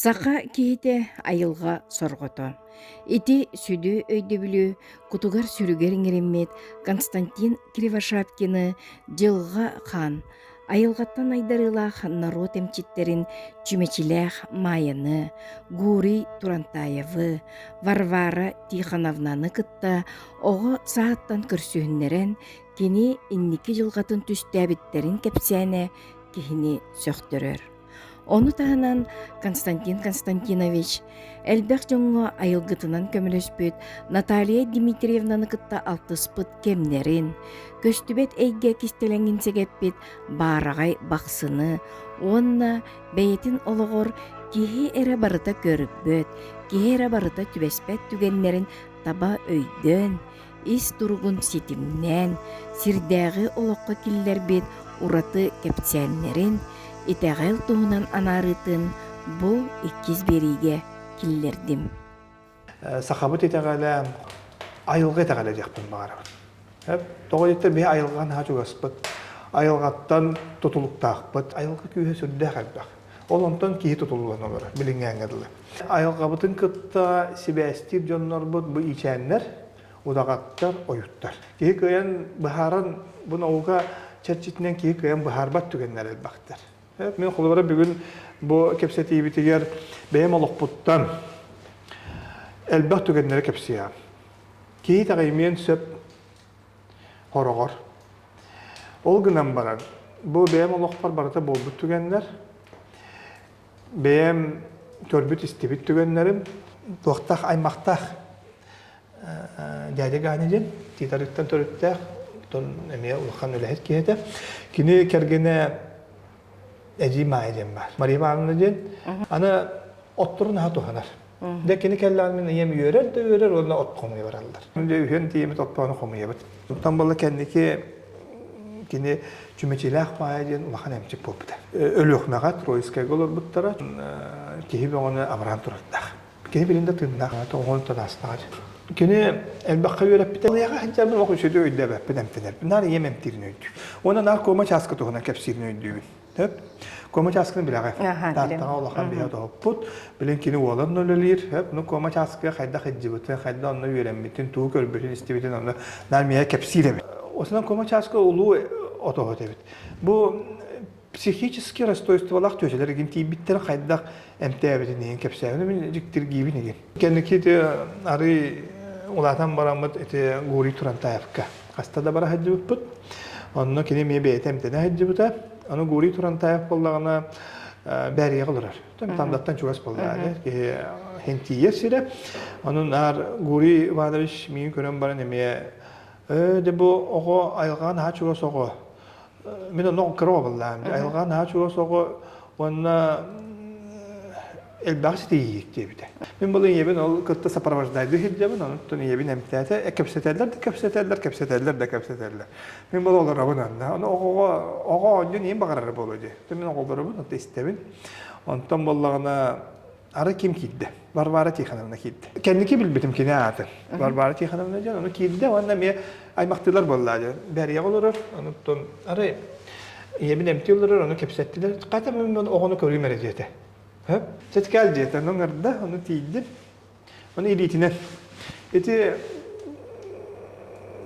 Саха киһитэ айылҕа сорҕото. Ити сүдү өйдөбүлү кутугар-сүрүгэр иҥэриммит Константин Кривошапкины Дьылҕа Хаан айылҕаттан айдарыылаах норуот эмчиттэрин Чүмэчилээх Маайаны, Гурий Турантаевы, Варвара Тихоновнаны кытта оҕо сааһыттан көрсүһүннэрэн кини инники дьылҕатын түстээбиттэрин кэпсээнэ киһини сөхтөрөр. Ону таһынан Константин Константинович элбэх дьоҥҥо айылгытынан көмөлөспүт Наталья Дмитриевнаны кытта алтыспыт кэмнэрин, көстүбэт эйгэ кистэлэҥин сэгэппит баараҕай бахсыны уонна бэйэтин олоҕор киһи эрэ барыта көрбөт, киһи эрэ барыта түбэспэт түгэннэрин таба өйдөөн, ис туругун ситимнээн, сирдээҕи олоххо киллэрбит ураты кэпсээннэрин, итэҕэл туһунан анаарыытын бу иккис биэриигэ киллэрдим. Сахабыт итэҕэлэ айылҕа итэҕэлэ диэхпин баҕарабын. Тоҕо диэтэр биһи айылҕа наһаа чугаспыт, айылҕаттан тутулуктаахпыт, айылҕа күүһэ сүрдээх элбэх. Ол онтон киһи тутуллан олорор билиҥҥээҥҥэ дылы. Айылҕабытын кытта сибээстиир дьоннорбут бу иичээннэр, удаҕаттар, ойуттар. Киһи кыайан быһааран, бу наука чэрчитинэн киһи кыайан быһаарбат түгэннэр элбэхтэр. Мин холобура бүгүн бу кэпсэтиибитигэр бэйэм олохпуттан элбэх түгэннэри кэпсиэҕим. Киһи итэҕэйимиэн сөп хороҕор. Ол гынан баран, бу бэйэм олохпор барыта буолбут түгэннэр, бэйэм көрбүт-истибит түгэннэрим, туохтаах аймахтаах дядя Ганя диэн Титарыттан төрүттээх, оттон эмиэ улахан үлэһит киһи этэ. Кини кэргэнэ Эдьиий Маайа диэн баар. Мария Ивановна диэн. Аны отторун аһа туһанар. Дьэ кини кэллэҕин мин ийэм үөрэр да үөрэр уонна от хомуйа бараллар. Дьэ үһүөн тиийэммит отпоону хомуйабыт. Оттон буолла кэнники кини Чүмэчилээх Маайа диэн улахан эмчит буолбута. Өлүөхүмэҕэ Троицкайга олорбуттара. Киһи бөҕөнү абыраан турардаах. Кини билин да тыыннаах, тоҕоһун аастаҕа. Кини элбэххэ үөрэппитэ. Ыйаҕа сылдьарбын олох үчүгэй өйдөөбөппүн эмтэнэрбин. Наар ийэм эмтиирин өйдүүр. Уонна наар куома чааска туһунан кэпсиирин өйдүүбүн. Сөп. Куома чаасканы билэҕин. Тааттаҕа улахан биһэ тоһуппут. Билин кини уолан үлэлиир. Сөп. Ну куома чааскыга хайдах илдьибитин, хайдах онно үөрэммитин, тугу көрбүтүн, истибитин онно наар миэхэ кэпсиир эбит. Осунан куома чааска улуу отоһут эбит. Бу психически расстройстволаах түөсэлэр игин тиийбиттэрин хайдах эмтээбитин иһин кэпсээбин мин дьиктиргиибин игин. Кэнники ити арый улаатан бараммыт ити Гурий Турантаевка хаста да бара сылдьыбыппыт. Онно кини эмиэ бэйэтэ эмтэнэ сылдьыбыта. Аны Гурий Турантаев буоллаҕына Бээрийэҕэ олорор. Тандаттан чугас буоллаҕа киһи иһин тиийэр сирэ. Ону наар Гурий Иванович миигин көрөн баран эмиэ ээ дьэ бу оҕо айылҕаҕа наһаа чугас оҕо Мин онно кыра оҕобуллаам. Айылҕа наһаа чугас оҕо уонна элбэх ситиһиик диэбитэ. Мин бұл ийэбин ол кытта сопровождайды сылдьабын, онуттан ийэбин эмтээтэ, кэпсэтэллэр да кэпсэтэллэр, кэпсэтэллэр да кэпсэтэллэр. Мин бұл олоробун анна. Ону оҕоҕо оҕо оонньуун ийэм баҕарара буолуо дии. Мин оҕолоробун, онто истэбин. Онтон буоллаҕына Ара ким киирдэ? Варвара Тихоновна киирдэ. Кэнники билбитим кини аатын. Варвара Тихоновна диэн ону киирдэ уонна эмиэ аймахтыылар буолла диэн. Бэрийэҕэ олорор, онуттан арай ийэбин эмтии олорор, ону кэпсэттилэр. Хата мин оҕону көрүүм эрэ диэтэ. Хөп, чэчкээл диэтэ, ону ыҥырда, ону тиийдим. Ону илиитинэн. Ити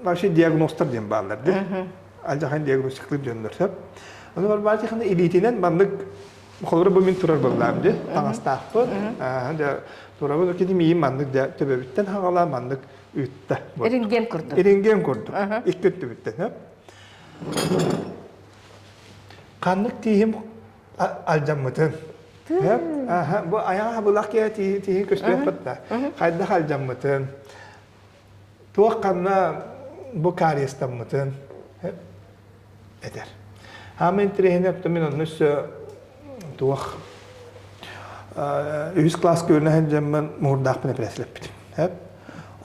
вообще диагностар диэн бааллар дии. Алдьархай диагностиктыыр дьоннор сөп. Ону Варвара Тихоновна илиитинэн маннык Холобура бу мин турар буоллаам дии, таҥастаахпын. Дьэ, турабын кини миигин маннык дьэ төбөбүттэн хаҕалаан маннык ыытта. Ирингем курдук. Ирингем курдук. Икки өттүбүттэн. Ханнык тииһим алдьаммытын. Бу айаҕа хабылах киһи тииһин көстүөх батта. Хайдах алдьаммытын. Туох ханна бу кариестаммытын этэр. Хаама интэриэһинэй оттон мин онно өссө туох үһүс кылааска үөрэнэ сылдьаммын муҥурдаахпын эпэрээссийэлэппитим.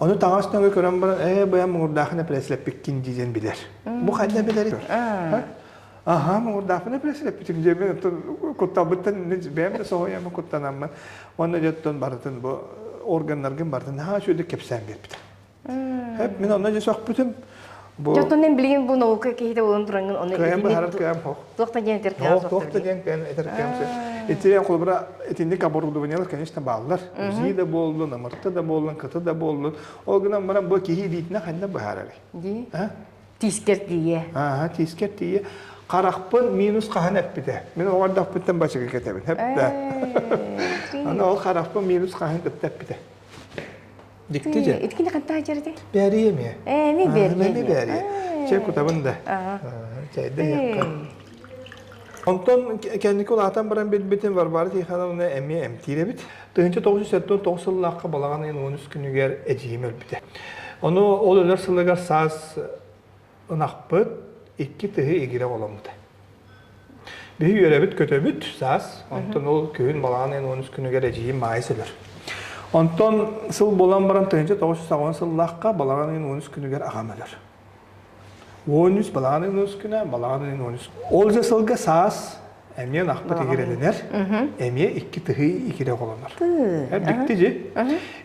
Ону таҥас нөҥүө көрөн баран, ээ быйан муҥурдаахын эпэрээссийэлэппиккин дии диэн билэр. Бу хайда билэрий? Аһаа, муҥурдаахпын эпэрээссийэлэппитим диэммин оттон кутталбыттан бэйэм да соһуйаммын куттанаммын уонна дьэ оттон барытын бу органнаргын барытын наһаа үчүгэйдик кэпсээн биэрбитэ. Хэп мин онно дьэ сөхпүтүм. Бу Дьоттон эн билигин бу наука киһитэ буолан тураҥҥын ону кыайан быһаарар кыам хоох. Туох да диэн этэр кыам Туох да диэн кыайан этэр кыам. Ити холобура итинник оборудованиелар, конечно, бааллар. УЗИ да буоллун, МРТ да буоллун, КТ да буоллун. Ол гынан баран бу киһи илиитинэн ханна быһаарарый? Ди. Тиискэр тиийэ. Ааха, тиискэр тиийэ. Харахпын минус хаһан эппитэ. Мин оҕордохпуттан бачыгы кэтэбин. Хэптэ. Аны ол харахпын минус хаһан кытта эппитэ. Дикти же. Иткини хантаа жерди? Бәрие ме. Э, ми бәрие. Ми бәрие. Чай кутабын да. Чайда якка. Онтон кэнники улаатан баран билбитим Варвара Тихоновна эмиэ эмтиир эбит. 1979 сыллаахха балаҕан ыйын 13 күнүгэр эдьиийим өлбүтэ. Ону ол өлөр сылыгар саас ынахпыт икки тыһы игирэ оҕоломмута. Биһи үөрэбит көтөбүт саас, онтон ол күһүн балаҕан ыйын 13 күнүгэр эдьиийим Маайыс өлөр. Онтон сыл буолан баран 1980 сыллаахха балаҕан ыйын 13 күнүгэр аҕам өлөр. 13 балаҕан ыйын 13 күнэ, балаҕан ыйын 13. Ол же сылга саас эмиэ ынахпыт игирэлэнэр, эмиэ икки тыһы игирэ оҕолонор. Дьикти дьи.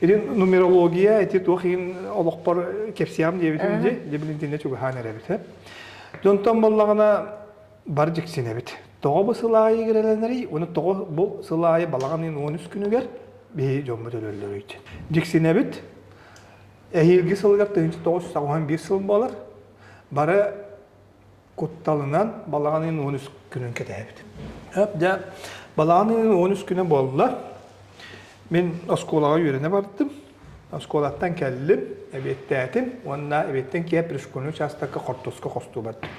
Ити нумерология, ити туох иһин олохпор кэпсиэм диэбитим дьи, дьэ билин итиннэ чугаһаан эрэбит. Дьонтон буоллаҕына бар дьиксинэбит. Тоҕо бу сыл аайы игирэлэнэрий, уонна тоҕо бу сыл аайы балаҕан ыйын 13 күнүгэр биһи дьоммут өлөллөрүй диэн. Дьиксинэбит. Эһиилги сылыгар 1981 сыл буолар. Бары кутталынан балаҕан ыйын 13 күнүн кэтэһэбит. Дьэ, балаҕан ыйын 13 күнэ буолла. Мин оскуолаҕа үөрэнэ бардым. Оскуолаттан кэллим, эбиэттээтим уонна эбиэттэн киэһэ пришкольнай учаастакка хортуоска хостуу бардым.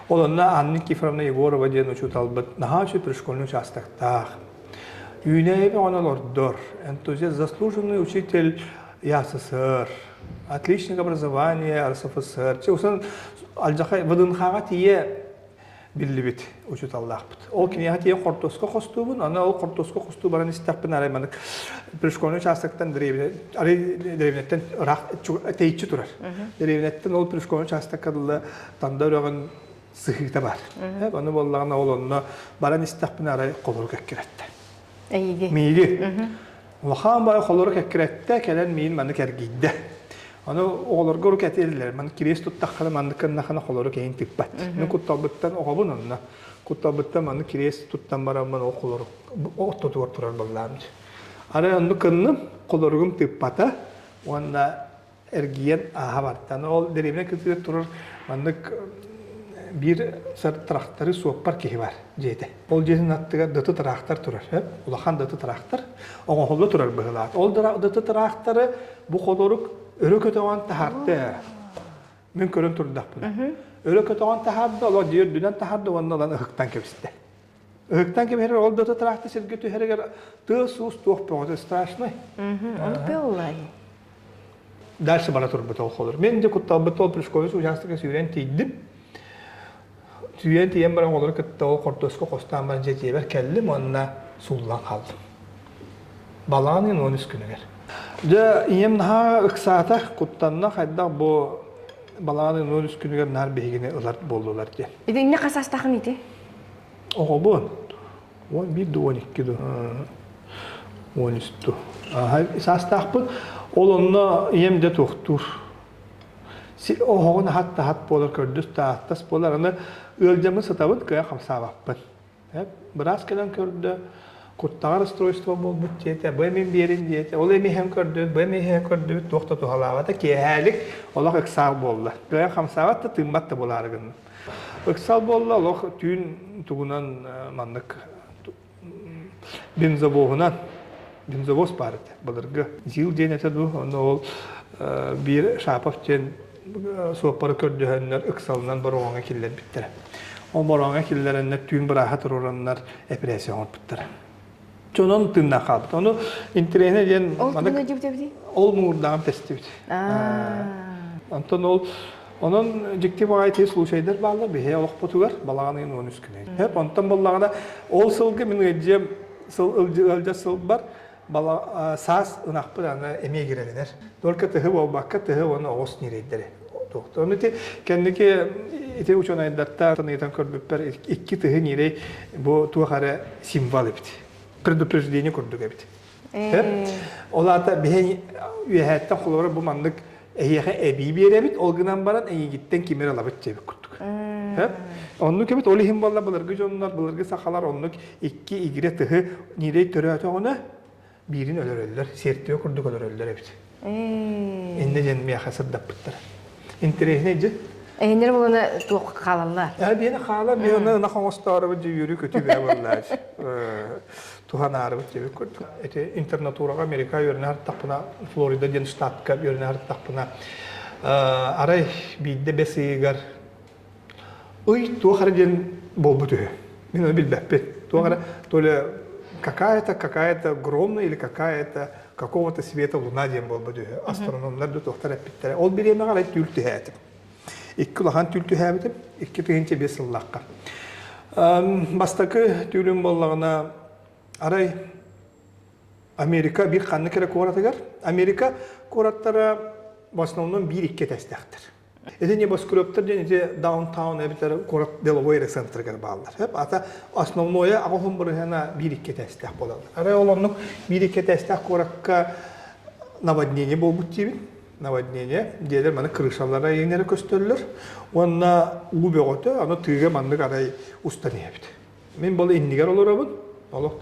Ол онно Анна Никифоровна Егорова диэн учууталбыт наһаа үчүгэй пришкольнай учаастактаах. Үүнээйи бөҕөнү олордор, энтузиаст, заслуженный учитель ЯССР, отличник образования РСФСР. Чэ, усан алдьархай ВДНХ-ҕа тиийэ биллибит учууталлаахпыт. Ол киниэхэ тиийэн хортуоска хостуубун, аны ол хортуоска хостуу баран истэхпинэ арай маннык пришкольнай участоктан дэриэбинэ арай дэриэбинэттэн ыраах тэйиччи турар. Дэриэбинэттэн ол пришкольнай участокка дылы Танда үрэҕин сыһыыта бар. Ону буоллаҕына ол онно баран истэхпинэ арай холорук эккирэттэ. Эйиги. Мииги. Улахан бай холорук эккирэттэ, кэлэн миин маннык эргийдэ. Ону оҕолорго урук этиллэр, маннык кириэс туттаххына маннык гыннахына холорук эйин тыппат. Мин кутталбыттан оҕобун онно. Кутталбыттан маннык кириэс туттан бараммын ол холорук ортотугар турар буоллаам. Арай оннук гынным, холоругум тыппата уонна эргийэн ааһа барда. Ол дэриэбинэ кытыытыгар турар маннык биир тракторы суоппар киһи бар дьиэтэ. Ол дьиэтин аттыгар даты тыраахтар турар. Улахан даты тыраахтар оҥоһулла турар быһыылаах. Ол даты тыраахтары бу холорук өрө көтөҕөн таһаарда. Мин көрөн турдахпына. Өрө көтөҕөн таһаарда, олох дьиэ үрдүнэн таһаарда уонна ылан ыһыктан кэбистэ. Ыһыктан кэбиһэр ол да тыраахта сиргэ түһэригэр тыас-уус туох бөҕөтө страшный. Ону пыллай. Дальше бара турбут ол холор. Мен де кутталбыт ол Плешковец участокка сүүрэн тиийдим. Сүүрэн тиийэн баран оҕолору кытта ол хортуоска хостоон баран дьиэтиэбэр кэллим уонна сууллан хааллым. Балаҕан ыйын 13 күнүгэр. Дьэ ийэм наһаа ыксаата, куттанна хайдах бу балаҕан ыйын 13 күнүгэр наар биһигини ылар буоллулар диэн. Итиннэ хас астахын ити? Оҕобун 11 ду 12 ду 13 ду саастаахпын. Ол онно ийэм дьэ туохтуур. Оһоҕун аһат да аһат буолар, көрдөс да ааттас буолар. Аны ыалдьаммын сытабын, кыайан хамсаабаппын. Быраас кэлэн көрдө, куттаҕар расстройство буолбут диэтэ, бу эмин биэрин диэтэ, ол эми иһэн көрдүбүт, бу эми иһэн көрдүбүт, туох да туһалаабата. Киэһээлик олох ыксаал буолла. Кыайан хамсаабат да, тыыммат да буолаары гынным. Ыксал буолла, олох түүн тугунан маннык бензовоһунан бензовоз баар этэ былыргы ЗИЛ диэн этэ дуу онно ол биир Шапов диэн суоппары көрдөһөннөр ыксалынан Бороҕоҥҥо киллэрбиттэрэ. Ол Бороҕоҥҥо киллэрэннэр түүн бырааһа туруораннар эпэрээссийэ оҥорбуттара. Дьонон тыыннаах хаалбыт. Ону интэриэһинэ диэн Ол тугун өйдүүбүт Ол муҥурдааҕым тэстибит. Онтон ол онон дьикти баҕайы ити случайдар бааллар биһиги олохпутугар балаҕан ыйын 13 күнэ. Хөп онтон буоллаҕына ол сылга мин ыалдьыам сыл ыалдьар сылбар саас ынахпыт аны эмиэ кирэлэнэр. Только тыһы буолбакка тыһы уонна оҕус ньирэйдэри. Ону ити кэнники ити учуонайдартан ыйытан көрбүппэр икки тыһы ньирэй бу туох эрэ символ эбит. Предупреждение курдук эбит. Ол аата биһи үөһээттэн холобура бу маннык эһиэхэ эбии биэрэбит, ол гынан баран эйигиттэн кимир ылабыт диэбит курдук. Оннук эбит ол иһин буолла былыргы дьоннор, былыргы сахалар оннук икки игирэ тыһы ньирэй төрөөтөҕүнэ биирин өлөрөллөр, сиэртибэ курдук өлөрөллөр эбит. Иннэ диэн миэхэ сырдаппыттар. Интэриэһинэй дьэ. Эһиннэр буолана туох хаалаллар? Ээ биэни хаалар, биэ ына ынах оҥостоорубут дьэ үөрүү көтүү бээ буоллаач. Туһанаарыбыт диэбит курдук. Ити интернатураҕа Америка үөрэнэ сырыттахпына, Флорида диэн штатка үөрэнэ сырыттахпына, арай биирдэ бэс ыйыгар Ый туох эрэ диэн буолбут үһү. Мин ону билбэппин. Туох эрэ, то ли какая-то, какая-то огромная или какая-то какого-то света луна диэн буолбут үһү. Астрономнар да туохтар эппиттэрэ. Ол бириэмэҕэ арай түүл түһээтим. Икки улахан түүл түһээбитим. 2005 сыллаахха. Бастакы түүлүм буоллаҕына, арай Америка биир ханнык эрэ куоратыгар, Америка куораттара в основном биир-икки этээстээхтэр. Ити небоскребтар диэн ити даунтаун эбэтэр куорат деловой эрэ центрыгар бааллар. Ата основное аҕыс бырыһыана биир-икки этээстээх буолаллар. Арай ол оннук биир-икки этээстээх куоракка наводнение буолбут диибин. Наводнение дьиэлэр маны крышалара иҥнэрэ көстөллөр. Уонна уу бөҕөтө, аны тыыга маннык арай устан иһэбит. Мин бұл иннигэр олоробун. Олох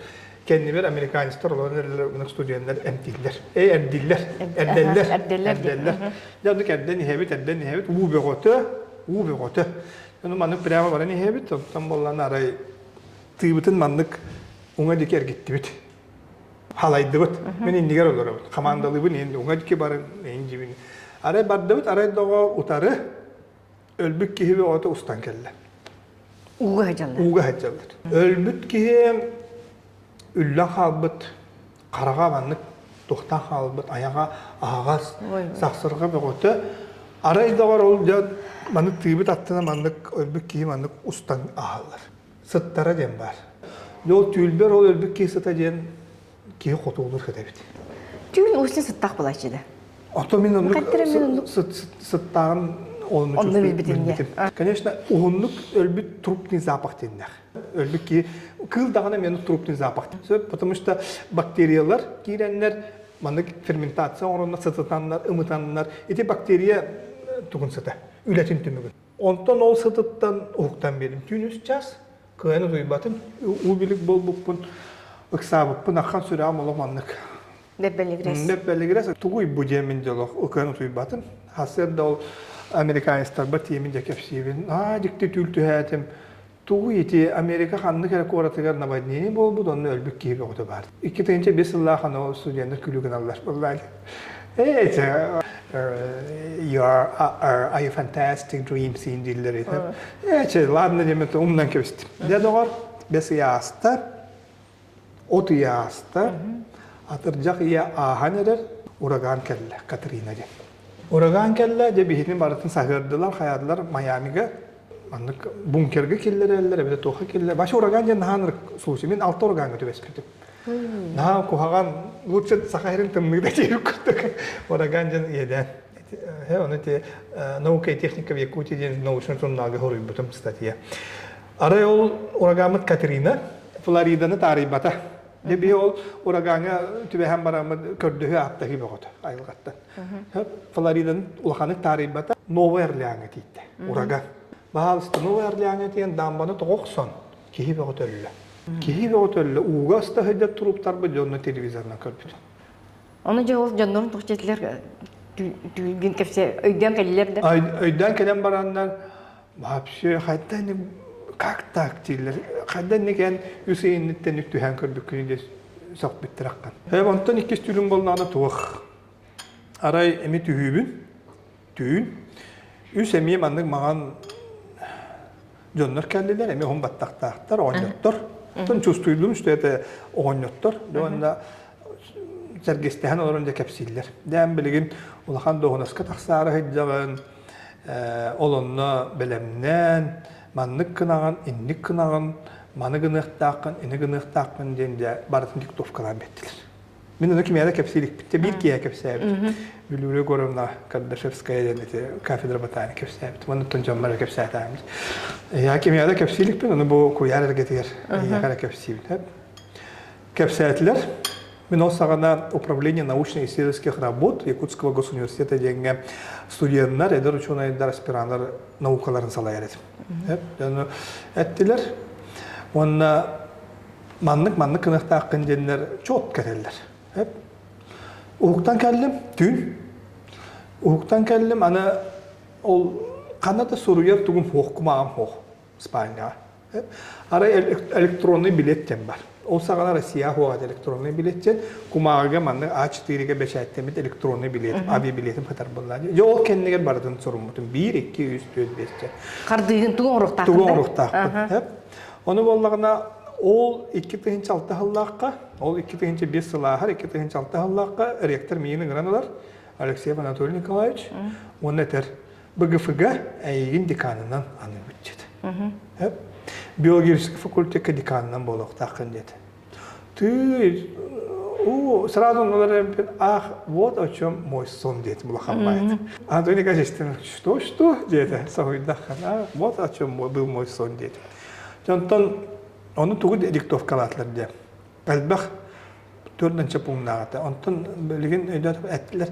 кэннибэр американецтар олорон эрэллэр студеннар эмтииллэр. Эй, эрдиллэр. Эрдэллэр. Эрдэллэр. Дьэ, оннук эрдэн иһэбит, эрдэн иһэбит. Уу бөҕөтө, уу бөҕөтө. Ону маннык прямо баран иһэбит. Онтон буоллан арай тыыбытын маннык уҥа диэки эргиттибит. Халайдыбыт. Мин иннигэр олоробун. Хамаандалыыбын иһин уҥа диэки барын, иһин дьибин. Арай бардыбыт, арай доҕо утары өлбүт киһи бөҕөтө устан кэллэ. Ууга сылдьаллар. Ууга сылдьаллар. Өлбүт киһи үллэн хаалбыт, хараҕа маннык туохтаан хаалбыт, айаҕа аһаҕас, сахсырҕа бөҕөтө. Арай доҕор ол дьон маннык тыыбыт аттына маннык өлбүт киһи маннык устан аһаллар. Сыттара диэн баар. Дьэ ол түүл ол өлбүт киһи сыта диэн киһи хотуолуур сыта эбит. Түүн устин сыттах булааччы да. Ото мин оннук сыттааҕын онну билбитим. Конечно, уһуннук өлбүт трупный запах диэннэх. Өлбүт киһи кыыл даҕаны эмиэ трупный запах. Потому что бактериялар киирэннэр маннык ферментация оҥороннор сытытаннар, ымытаннар ити бактерия тугун сыта, үлэтин түмүгүн. Онтон ол сытыттан уһуктан биэрдим. Түүн үс час кыайан утуйбатым. Уу билик буолбуппун, ыксаабыппын, аххан сүрэҕим олох маннык. Бэббэлигирэс. Бэббэлигирэс. Тугуй бу диэмин дьолох ыкыан утуйбатым. Сарсыарда ол американецтарбар тиэмин дьэ кэпсиибин. Аа, дьикти түүл түһээтим. Тугуй ити Америка ханнык эрэ куоратыгар наводнение буолбут, онно өлбүт киһи бөҕөтө баар. 2005 сыллаах аны студеннар күлүү гыналлар буоллаали. Hey, you are, are you fantastic dream scene дииллэр этэ. Ээ, ладно диэмэт умнан кэбистим. Дьэ доҕор, бэс ыйа ааста, от ыйа ааста, атырдьах ыйа ааһан эрэр, ураган кэллэ, Катрина диэн. Ураган кэллэ, дьэ биһитин барытын саһыардылар, хайаадылар Майамига маннык бункерга киллэрэллэр, эбэтэр туохха киллэр. Вообще ураган диэн наһаа ынырык случай. Мин алта урагаҥҥа түбэспитим. Наһаа куһаҕан, лучше саха сирин тымныыта диир курдук ураган диэн иэдээн. Ону ити наука и техника в Якутии диэн научнай журналга суруйбутум статья. Арай ол урагаммыт Катерина Флориданы таарыйбата. Дьэ биһи ол урагаҥҥа түбэһэн бараммыт көрдөһүү ааттаһыы бөҕөтө айылҕаттан. Флоридан улаханнык таарыйбата Новый Орлеаҥҥа тиийдэ. Ураган. Баһаалыста Новый Орлеаҥҥа тиийэн дамбаны тоҕо охсон киһи бөҕөтө өллө. Киһи бөҕөтө өллө. Ууга ыста сылдьар труптарбыт дьонно телевизорынан көрбүтүм. Ону дьэ ол дьоннорун туох дьиэтилэр түүгүн кэпсэ өйдөөн кэллилэр да? Өйдөөн кэлэн бараннар Вообще хайда как так дииллэр. Хайда инникэн үс ыйынныттан үк түһээн көрбүккүнү диэ сөхпүттэр аххан. Э онтон иккис түүнүм болнаана туох. Арай эми түһүүбүн түүн үс эмиэ маннык маҕан дьоннор кэллилэр эмиэ уһун баттахтаахтар оҕонньоттор. Оттон чувствуйдум что это оҕонньоттор. Уонна сэргэстэһэн олорон дьэ кэпсииллэр. Дээн билигин улахан дуоһунаска тахсаары сылдьаҕын, ол онно бэлэмнээн, маннык гынаҕын, инник гынаҕын, маны гыныахтааххын, ини гыныахтааххын диэн дьэ барытын диктовкалаан биэрдилэр. Мин ону кимиэхэ кэпсиирикпит, биир киһи кэпсээбит. Бүлүүрэ Егоровна Кардашевская диэн ити кафедра ботаника кэпсээбит. Оннуттан дьоммор кэпсээтээбит. Я кимиэхэ кэпсииликпин, ону бу куйаар эргэтигэр эйиэхэ эрэ кэпсиибин. Кэпсээтилэр. Мин ол саҕана Управление научно-исследовательских работ Якутского госуниверситета диэҥҥэ студеннар, эдэр учуонайдар, аспираннар наукаларын салайар этим. Дьону эттилэр. Уонна маннык-маннык гыныахтааххын диэннэр четко этэллэр. Уһуктан кэллим, түүн. Уһуктан кэллим, аны ол ханна да суруйар тугум суох, кумааҕым суох спальняҕа. Арай электронный билет диэн бар. Ол саҕана Россия хуаҕа электронный билет диэн кумааҕыга маннык А4-ге бэчээттэммит электронный билет, авиабилетим хатар буолла. Дьэ ол кэннигэр барытын суруммутум. 1, 2, 3, 4, 5 диэн. Хардыыгын тугу оҥоруохтаахпын? Тугу оҥоруохтаахпын. Ону буоллаҕына ол 2006 сыллаахха, ол 2005 сылааһар, 2006 сыллаахха ректор миигин ыҥыран ылар Алексеев Анатолий Николаевич уонна этэр БГФГ эйигин деканынан аныыбыт диэтэ. Биологический факультекка деканынан буолуохтааххын диэтэ. Ты у сразу он ах, вот о чем мой сон диэтим улахан баайт. Анатолий Николаевич что, что диэтэ соһуйдаххына, вот о чем был мой сон диэтим. Онтон ону тугу диктовкалаатылар диэ. Элбэх төрдүнчэ пууннааҕыта. Онтон билигин өйдөөтүм эттилэр.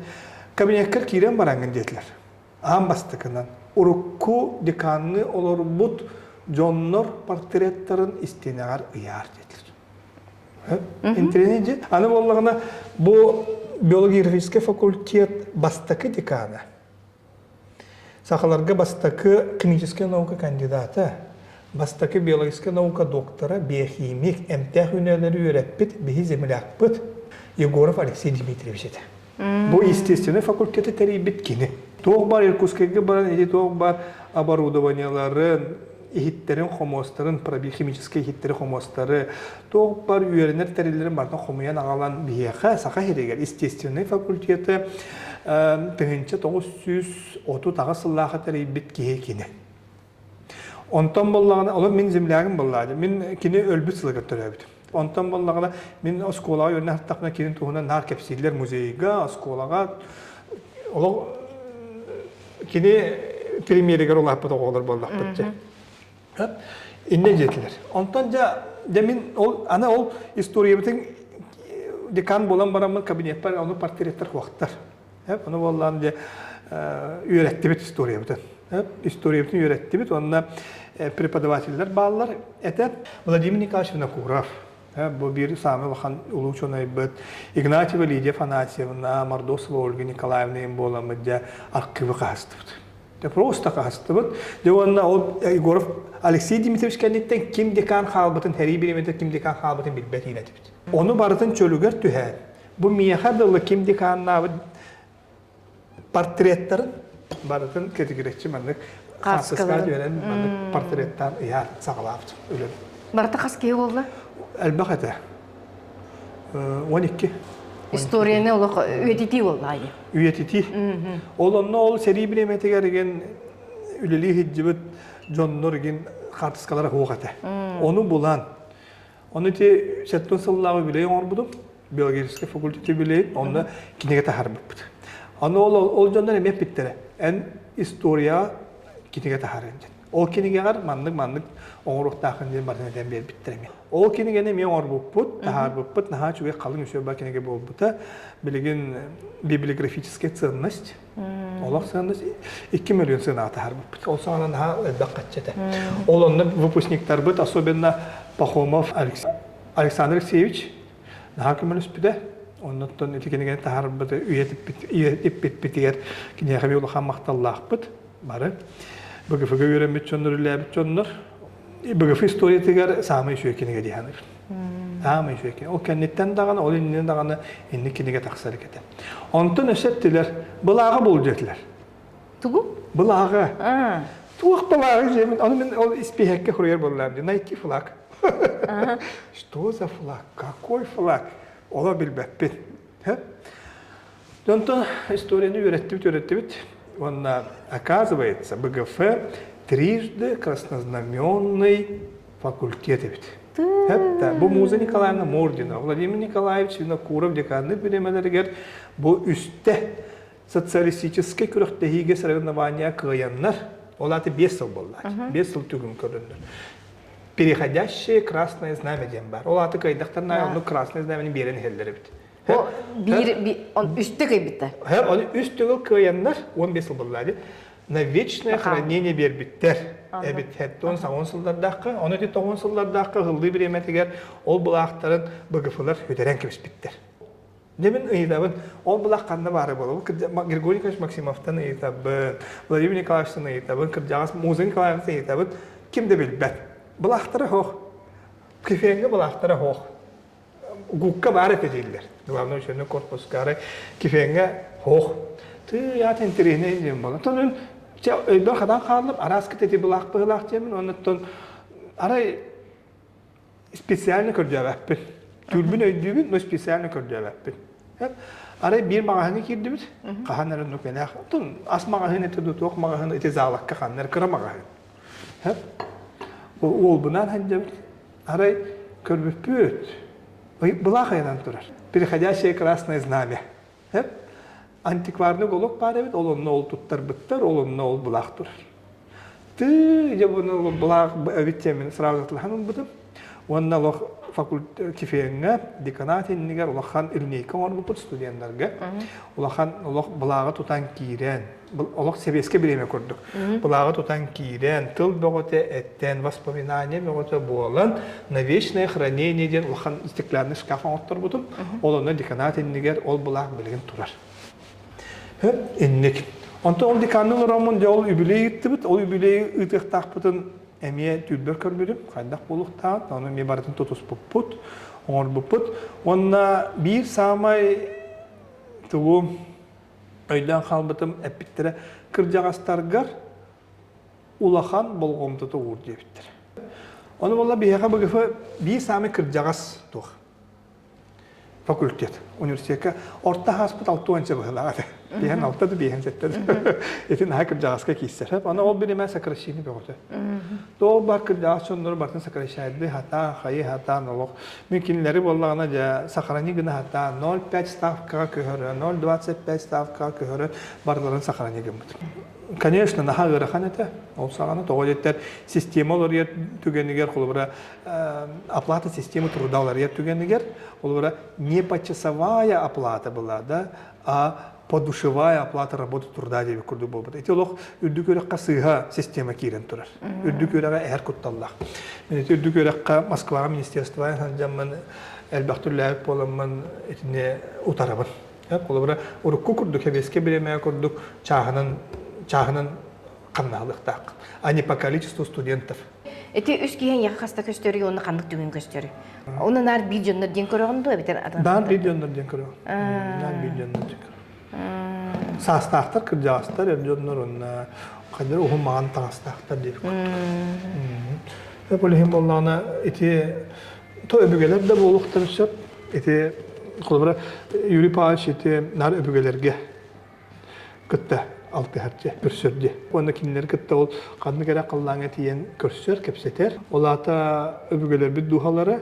Кабинеккар киирэн бараҥҥын диэтилэр. Аан бастакынан урукку деканныы олорбут дьоннор портреттарын истиэнэҕэр ыйаар диэтилэр. Интэриэһинэй дьэ. Аны буоллаҕына бу биологическай факультет бастакы декана Сахаларга бастакы клиническэй наука кандидата, бастакы биологическай наука доктора, биохимик, эмтээх үүнээлэри үөрэппит биһи землякпыт Егоров Алексей Дмитриевич этэ. Бу естественный факультеты тэрийбит кини. Туох баар Иркутскайга баран ити туох баар оборудованиеларын, иһиттэрин хомуостарын, химическэй иһиттэри хомуостары, туох бар үөрэнэр тэриллэрин барытын хомуйан аҕалан биһиэхэ Саха сиригэр естественный факультеты 1938 сыллаахха тэрийбит киһи кини. Онтон буоллаҕына, олор мин землягым буоллаҕа, мин кини өлбүт сылыгар төрөөбүтүм. Онтон буоллаҕына, мин оскуолаҕа үөрэнэ сыттахпына кини туһунан наар кэпсииллэр музейга, оскуолаҕа. Олох кини премьеригэр улааппыт оҕолор буоллахпыт дьэ. Иннэ диэтилэр. Онтон дьэ, дьэ мин ол аны ол историябытын декан буолан бараммын кабинеппар ону портреттар хуохтар. Ону буоллаан дьэ үөрэттибит историябытын. Историябытын үөрэттибит уонна преподавателлэр бааллар этэ. Владимир Николаевич Винокуров бу биир саамай улахан улуу учуонайбыт Игнатьева Лидия Афанасьевна, Мордосова Ольга Николаевна буоламмыт дьэ архивы хаһыстыбыт. Дьэ просто хаһыстыбыт. Дьэ уонна ол Егоров Алексей Дмитриевич кэнниттэн ким декан хаалбытын, сэрии бириэмэтэ ким декан хаалбытын билбэт этибит. Ону барытын чөлүгэр түһээн, бу миэхэ дылы ким деканнаабыт портреттарын барытын кэтигирэччи маннык хаартыскаҕа түһэрэн маннык портреттаан ыйаан саҕалаабыт үлэм. Барыта хас киһи буолла? Элбэх этэ. 12. Историяны олох үйэтитии буолла айы. Үйэтитии. Ол онно ол сэрии бириэмэтигэр игин үлэлии сылдьыбыт дьоннор игин хаартыскалара суох этэ. Ону булан Ону ити сэттэн сыллааҕы үбүлүөй оҥорбутум. Биологическай факультет үбүлүөйүн онно кинигэ таһаарбыппыт. Аны ол, ол дьоннор эмиэ эппиттэрэ, эн историяҕа кинигэ таһаарыан диэн. Ол кинигэҕэр маннык-маннык оҥоруохтааххын диэн барытын этэн биэрбиттэр эмиэ. Ол кинигэни эмиэ оҥорбуппут, таһаарбыппыт, наһаа үчүгэй халыҥ үсүө кинигэ буолбута. Билигин библиографическая ценность Олох сыанас 2 миллион сыанаҕа таһаарбыппыт. Ол саҕана наһаа элбэх хаччы этэ. Ол онно выпускниктарбыт, особенно Пахомов Александр Алексеевич наһаа көмөлөспүтэ. Оннуттан ити кинигэни таһаарбыты үйэтиппитигэр киниэхэ эмиэ улахан махталлаахпыт бары. БГФ-га үөрэммит дьоннор, үлэлээбит дьоннор. БГФ историятыгар саамай үчүгэй кинигэ дии саныыбын. Аамай үчүгэй кинигэ. Ол кэнниттэн даҕаны, ол иннинэ даҕаны инник кинигэ тахсар этэ. Онтон өссө эттилэр, былааҕы бул диэтилэр. Тугу? Былааҕы. Туох былааҕы диэмин, ону мин ол испииһэккэ суруйар буоллаам дии. Найти флаг. Что за флаг? Какой флаг? Оло билбэппин. Онтон историяны үөрэттибит, үөрэттибит. Уонна оказывается, БГФ трижды краснознаменный факультет эбит. Хепта, бу Муза Николаевна Мордина, Владимир Николаевич Винокуров деканнык бириэмэлэригэр бу үстэ социалистическай күрэхтэһиигэ соревнования кыайаннар, ол аата 5 сыл буолла. 5 сыл түгүн көрөннөр. Переходящее красное знамя диэн бар. Ол аата кыайдахтарына онну красное знамяны биэрэн иһэллэр эбит. О биир үстэ кыайбыттар. Оны үс төгүл кыайаннар 15 сыл буолла на вечное хранение биэрбиттэр. Эбит хэттон саҕон сыллардаахха, оны ити тоҕон сыллардаахха ыллыы бириэмэтигэр ол былаахтарын БГФлар үтэрэн кэбиспиттэр. Дьэ мин ыйытабын, ол былаах ханна баара буолуо? Григорий Николаевич Максимовтан ыйытабын, Владимир Николаевичтан ыйытабын, кырдьаҕас Муза Николаевнаттан ыйытабын, ким да билбэт. Былаахтара суох. Кефеҥҥэ былаахтара суох. Гукка баар этэ дииллэр. Главное учебный корпуска арай кефеҥҥэ суох. Тыйаат интэриэһинэй диэн буолла. Тон чэ өйбөр хатан хааллым, араас кыта былаах быһылаах диэмин, оннуттан арай специально көрдөөбөппүн. Түүлбүн өйдүүбүн, но специально көрдөөбөппүн. Арай биир маҕаһыыҥҥа киирдибит, хаһан эрэ оннук мэнээх, оттон ас маҕаһыын этэ дуу, туох маҕаһыын ити заалакка ханна эрэ кыра маҕаһыын. Уолбунаан сылдьабыт, арай көрбүппүт, былаах айанан турар. Переходящее красное знамя. Антикварный уголок баар эбит, ол онно ол туттарбыттар, ол онно ол былаах турар. Тыы, дьэ буну былаах эбит диэммин сразу атылаһан ылбытым. Уонна олох факультет кефеҥҥэ, деканат иннигэр улахан линейка оҥорбуппут студеннарга. Улахан олох былааҕы тутан киирэн, олох сэбиэскэй бириэмэ курдук. Былааҕы тутан киирэн, тыл бөҕөтө эттэн, воспоминание бөҕөтө буолан, на вечное хранение диэн улахан стеклянный шкаф оҥотторбутум. Ол онно деканат иннигэр ол былаах билигин турар. Хөп, инник. Онтон ол деканны олороммун дьэ ол үбүлүөй ыыттыбыт. Ол үбүлүөйү ыытыахтаахпытын эмиэ түүлбэр көрбүтүм. Хайдах буолуохтааҕын, ону эмиэ барытын тутуспуппут, оҥорбуппут. Уонна биир саамай тугу өйдөөн хаалбытым эппиттэрэ кырдьаҕастаргар улахан болҕомтото уур диэбиттэр. Ону буолла биһиэхэ БГФ биир саамай кырдьаҕас туох факультет университекка орто ааспыт 60 быһыылаах этэ. Биһэн алта да биһэн сэттэ да. Ити наһаа кырдьаҕаска киирсэр. Аны ол биримэ сокращение бөҕөтө. Ол бар кырдьаҕас дьоннору барытын сокращайды хатаан, хайы хатаан олох. Мин кинилэри буоллаҕына дьэ сохрани гына хатаан 0,5 ставкаҕа көһөрө, 0,25 ставкаҕа көһөрө барыларын сохрани гыммытым. Конечно, наһаа ыарахан этэ. Ол саҕана тоҕо диэттэр система уларыйар түгэнигэр, холобура, оплата системы труда уларыйар түгэнигэр, холобура, не почасовая оплата была, да, а подушевая оплата работы труда диэбит курдук буолбут. Ити олох үрдүк үөрэххэ сыыһа система киирэн турар. Үрдүк үөрэҕэ эһэр кутталлаах. Мен ити үрдүк үөрэххэ Москваҕа министерствоҕа сылдьаммын элбэх түллээбит буоламмын итини утарабын. Холобура, урукку курдук, сэбиэскэй бириэмэҕэ курдук чааһынан чааһынан хамнаһалыахтаах, а не по количеству студентов. Ити үс киһи эйиэхэ хаста көстөрүй уонна ханнык түгэн көстөрүй? Оны наар биир дьоннор диэн көрөҕүн дуо эбэтэр атын? Наар биир дьоннор диэн көрөҕүн. Наар биир дьоннор диэн көрөҕүн. Саастаахтар, кырдьаҕастар, эр дьоннор уонна хайдах уһун маҕан таҥастаахтар диэбит курдук. Ол иһин буоллаҕына ити то өбүгэлэр да буолуохтарын сөп. Ити холобура Юрий Павлович ити наар өбүгэлэргэ кытта алтыһар дьэ, көрсөр дьэ. Уонна кинилэри кытта ол ханнык эрэ халлааҥҥа тиийэн көрсөр, кэпсэтэр. Ол аата өбүгэлэрбит дууһалара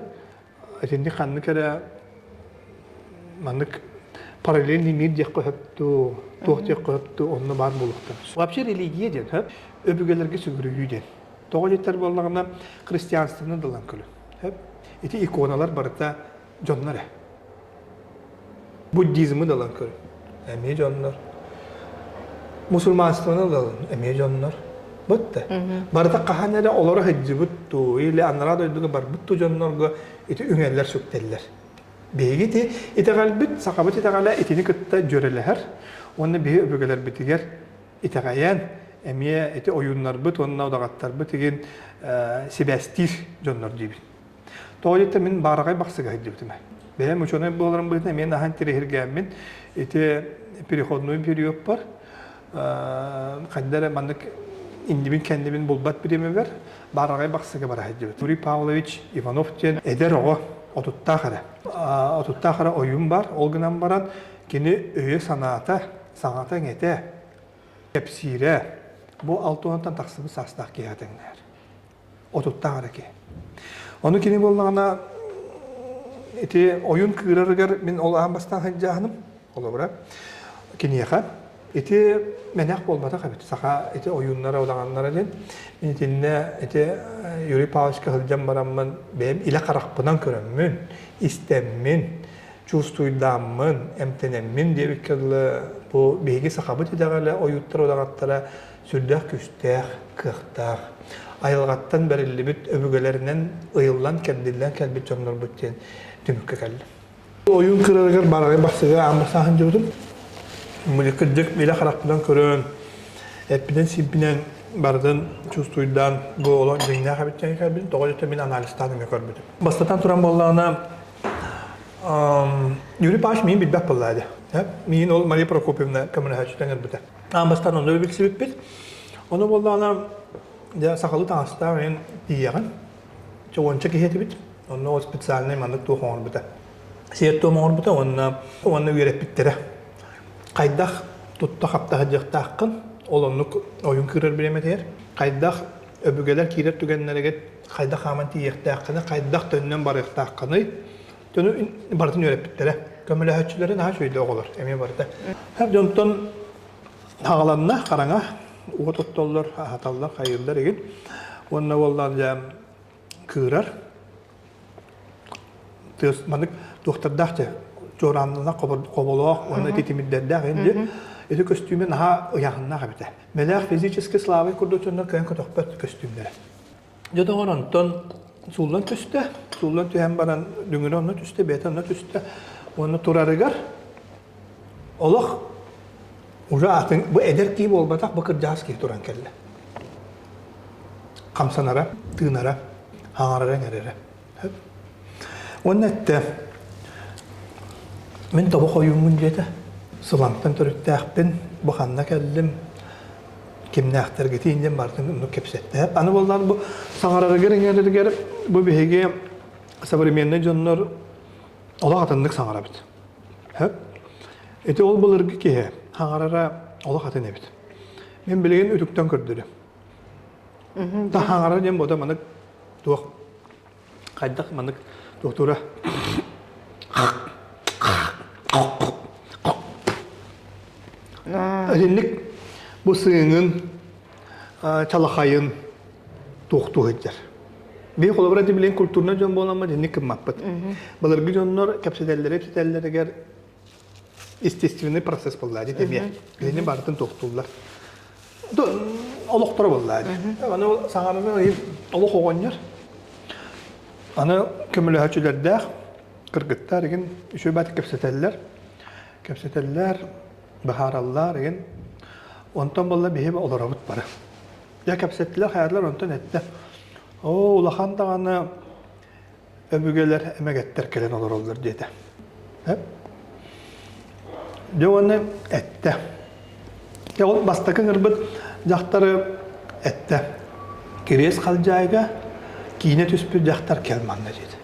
итинник ханнык эрэ маннык параллельный мир диэххэ сөп дуу, туох диэххэ сөп дуу, онно баар буолуохтаах. Вообще религия диэн, сөп, өбүгэлэргэ сүгүрүйүү диэн. Тоҕо диэтэр буоллаҕына христианствоны дылан көлө. Сөп. Ити иконалар барыта дьоннор ээ. Буддизмы да ылан көрүҥ. Эмиэ дьоннор. Мусульманствоны ылалын, эмиэ дьоннор. Бытта. Барыта хаһан эрэ олоро сылдьыбыт дуу, или анараа дойдуга барбыт дуу дьоннорго ити үҥэллэр сүктэллэр. Биһиги ити итэҕэлбит, сахабыт итэҕэлэ итини кытта дьүөрэлэһэр уонна биһи өбүгэлэрбитигэр итэҕэйэн эмиэ ити ойууннарбыт уонна удаҕаттарбыт игин сибээстиир дьоннор диибин. Тоҕо диэтэ мин баараҕай бахсыга сылдьыбытым. Бэйэм учуонай буоларым быһыытынан эмиэ наһаа интэриэһиргээммин ити переходной периодпар хайда эрэ маннык иннибин-кэннибин булбат бириэмэбэр баараҕай бахсыга бара сылдьыбыт. Юрий Павлович Иванов диэн эдэр оҕо отуттаах эрэ. Отуттаах эрэ ойуун бар. Ол гынан баран кини өйө-санаата, саҥата-иҥэтэ, кэпсиирэ бу алтыонтан тахсыбыт саастаах киһи тэҥнэһэр. Отуттаах эрэ киһи. Ону кини буоллаҕына ити ойун кыырарыгар мин ол аан бастаан сылдьааһыным, холобура, киниэхэ ити мэнэх буолбатах эбит. Саха ити ойууннара, удаҕаннара диэн. Мин итиннэ ити Юрий Павловичка сылдьан бараммын бэйэм илэ харахпынан көрөммүн, истэммин. чувствуйдааммын, эмтэнэммин диэбиккэ дылы, бу биһиги сахабыт итэҕэлэ, ойууттар удаҕаттара сүрдээх күүстээх, кыахтаах, айылҕаттан бэриллибит өбүгэлэринэн ыйыллан-кэрдиллэн кэлбит дьоннорбут диэн түмүккэ кэллим. Ойуун кырарыгар барарга бастыгы аан бастаан сылдьыбытым. Кырдьык илэ харахпынан көрөн, эппинэн-сииппинэн барытын чувствуйдаан бу олох дьиҥнээх эбит диэн кэлбитим. Тоҕо диэтэ мин анализтаан эмиэ көрбүтүм. Бастатан туран буоллаҕына, Юрий Павлович миин билбэт буоллаа дии. Миин ол Мария Прокопьевна көмөлөһөөччүтэн ылбыта. Аан бастаан онно билсибиппит. Ону буоллаҕына, дьэ сахалыы таҥастаах мин тиийэҕин. Чэ уонча киһи этибит. Онно ол специальный маннык туох оҥорбута. Сиэр-туом оҥорбута уонна уонна үөрэппиттэрэ. Хайдах тутта-хапта сылдьыахтааххын, ол оннук ойун кыырар бириэмэтигэр, хайдах өбүгэлэр киирэр түгэннэригэр хайдах хааман тиийиэхтээххиний, хайдах төннөн барыахтааххыный, дьону барытын үөрэппиттэрэ. Көмөлөһөөччүлэри наһаа үчүгэйдик оҕолор эмиэ барыта. Дьонтон хаҕаланна хараҥа уот оттоллор, аһаталлар, хайыыллар игин. Уонна буоллаан дьэ кыырар. Тыас маннык туохтардаах дьэ чуорааннанар хоболоох уонна ити тимирдэрдээх инди. Ити көстүүмэ наһаа ыйааһыннаах эбитэ. Мэлээх физически слабый курдук дьоннор кыайан көтөхпөт көстүүмнэрэ. Дьэ доҕор онтон сууллан түстэ, сууллан түһэн баран дүҥүрэ онно түстэ, бэйэтэ онно түстэ. Уонна турарыгар олох уже атын бу эдэр киһи буолбатах, бу кырдьаҕас киһи туран кэллэ. Хамсанара, тыынара, хаҥарара иҥэрэрэ. Уонна эттэ, мин тобох ойууммун диэтэ, Сылаҥтан төрүттээхпин, бу ханна кэллим, кимнээхтэргитин диэн барытын оннук кэпсэттэ. Аны буоллаан бу саҥарарыгар-иҥэрэригэр бу биһиги современный дьоннор олох атыннык саҥарабыт. Хөп. Ити ол былыргы киһи саҥарара олох атын эбит. Мин билигин үтүктэн көрдөрүм. Та хаҥарар диэн бота маннык туох хайдах маннык туохтуура Итинник бу сыыҥын чалахайын туохтуу сылдьар. Биһи холобура ити билигин культурнай дьон буоламмыт итинник гыммаппыт. Былыргы дьоннор кэпсэтэллэрэ кэпсэтэллэригэр естественный процесс буолла дии эмиэ. Кинини барытын туохтууллар. Олохторо буолла дии. Аны саҥарары олох оҕонньор. Аны көмөлөһөөччүлэрдээх кыргыттар игин үчүгэй баатык кэпсэтэллэр. Кэпсэтэллэр, быһаараллар игин. Онтон буолла биһи олоробут бары. Дьэ кэпсэттилэр, хайалар онтон эттэ. Оо, улахан даҕаны өбүгэлэр эмэгэттэр кэлэн олороллор диэтэ. Дьэ уонна эттэ. Дьэ ол бастакы ыҥырбыт дьахтары эттэ. Кириэс халдьаайыга киинэ түспүт дьахтар кэл манна диэтэ.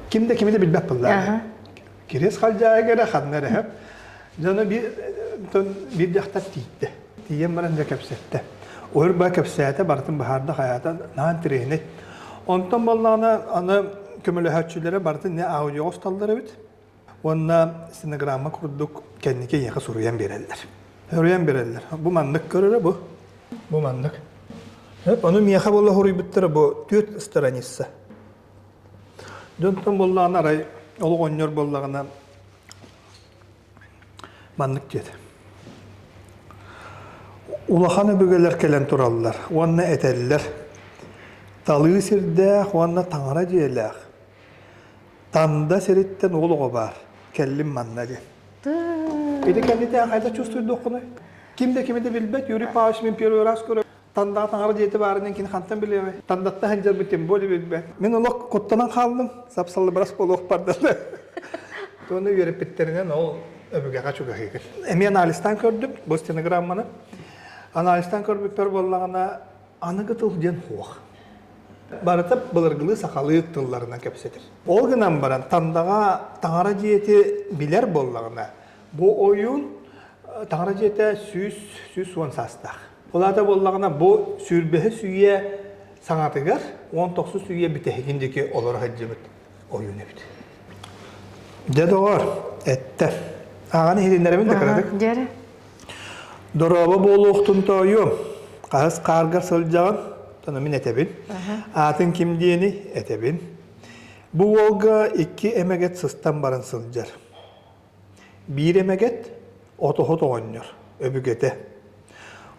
Ким да кими да билбэт буоллаҕа. Кириэс халдьаайыга эрэ ханна эрэ Дьоно биир, биир дьахтар тиийдэ. Тиийэн баран дьэ кэпсэттэ. Өр ба кэпсээтэ, барытын быһаарда хайаата, наһаа интэриэһинэй. Онтон буоллаҕына аны көмөлөһөөччүлэрэ барытын не аудиоҕа усталлар эбит. Уонна стенограмма курдук кэнники эйиэхэ суруйан биэрэллэр. Суруйан биэрэллэр. Бу маннык көрөрө бу. Бу маннык. Ону миэхэ буола суруйбуттара бу түөрт страница. Дьонтон буоллаҕына арай олох оҕонньор буоллаҕына Маннык диэтэ. Улахан өбүгэлэр кэлэн тураллар уонна этэллэр: «Талыы сирдээх уонна таҥара дьиэлээх. Танда сириттэн уол оҕо баар, кэллим манна» диэн. Ити кэнниттэн хайдах чувствуйдуоххунуй? Ким да кими да билбэт, Юрий Павлович мин первый раз көрөбүн. Тандаҕа таҥара дьиэтэ баарынан кини хантан билиэҕэй? Тандатта сылдьарбыт тем более билбэт. Мин олох куттанан хааллым, сап-саллыбырас буолуох бардым. Туону үөрэппиттэринэн ол өбүгэҕэ чугаһыыгын. Эмиэ анализтаан көрдүм, бу стенограмманы. Анализтаан көрбүппэр буоллаҕына, аныгы тыл диэн суох. Барыта былыргылыы сахалыы тылларынан кэпсэтэр. Ол гынан баран Тандаҕа таҥара дьиэти билэр буоллаҕына, бу ойуун таҥара дьиэтэ 100-110 саастаах. Ол аата буоллаҕына бу сүүрбэһис үйэ саҥатыгар 19 үйэ бүтэһигин диэки олоро сылдьыбыт ойуун эбит. Дьэ доҕор, эттэ. Ааҕан иһитиннэрэбин да кыратык. Дьэрэ. Дорообо буолуохтун тоойуом. Хаһыс хааргар сылдьаҕын, тону мин этэбин. Аатын ким диэни этэбин. Бу уолга икки эмэгэт сыстан баран сылдьар. Биир эмэгэт отоһут оҕонньор, өбүгэтэ.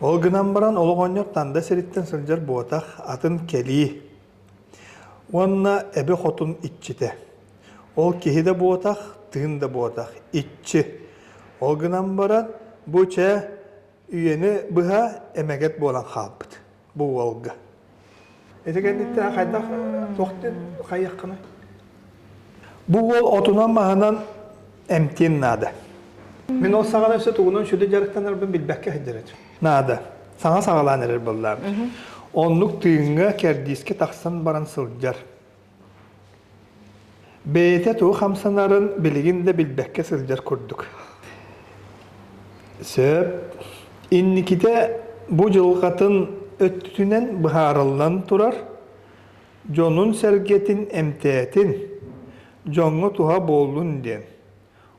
Ол гынан баран ол оҕонньор Танда сириттэн сылдьар буотах, атын кэлии. Уонна эбэ хотун иччитэ. Ол киһи да буотах, тыын да буотах, иччи. Ол гынан баран бу чэ үйэни быһа эмэгэт буолан хаалбыт бу уолга. Ити кэнниттэн хайдах туох хайыаххыный? Бу уол отунан-маһынан эмтиэн наада. Мин ол саҕана өссө тугунан сүдү дьарыктанарбын билбэккэ сылдьар этим. Наада. Саҥа саҕалаан эрэр буоллаҕым. Оннук тыыҥҥа кэрдиискэ тахсан баран сылдьар. Бэйэтэ тугу хамсанарын билигин да билбэккэ сылдьар курдук. Сөп. Инникитэ бу дьылҕатын өттүнэн быһаарыллан турар, дьонун-сэргэтин эмтээтин, дьоҥҥо туһа буоллун диэн.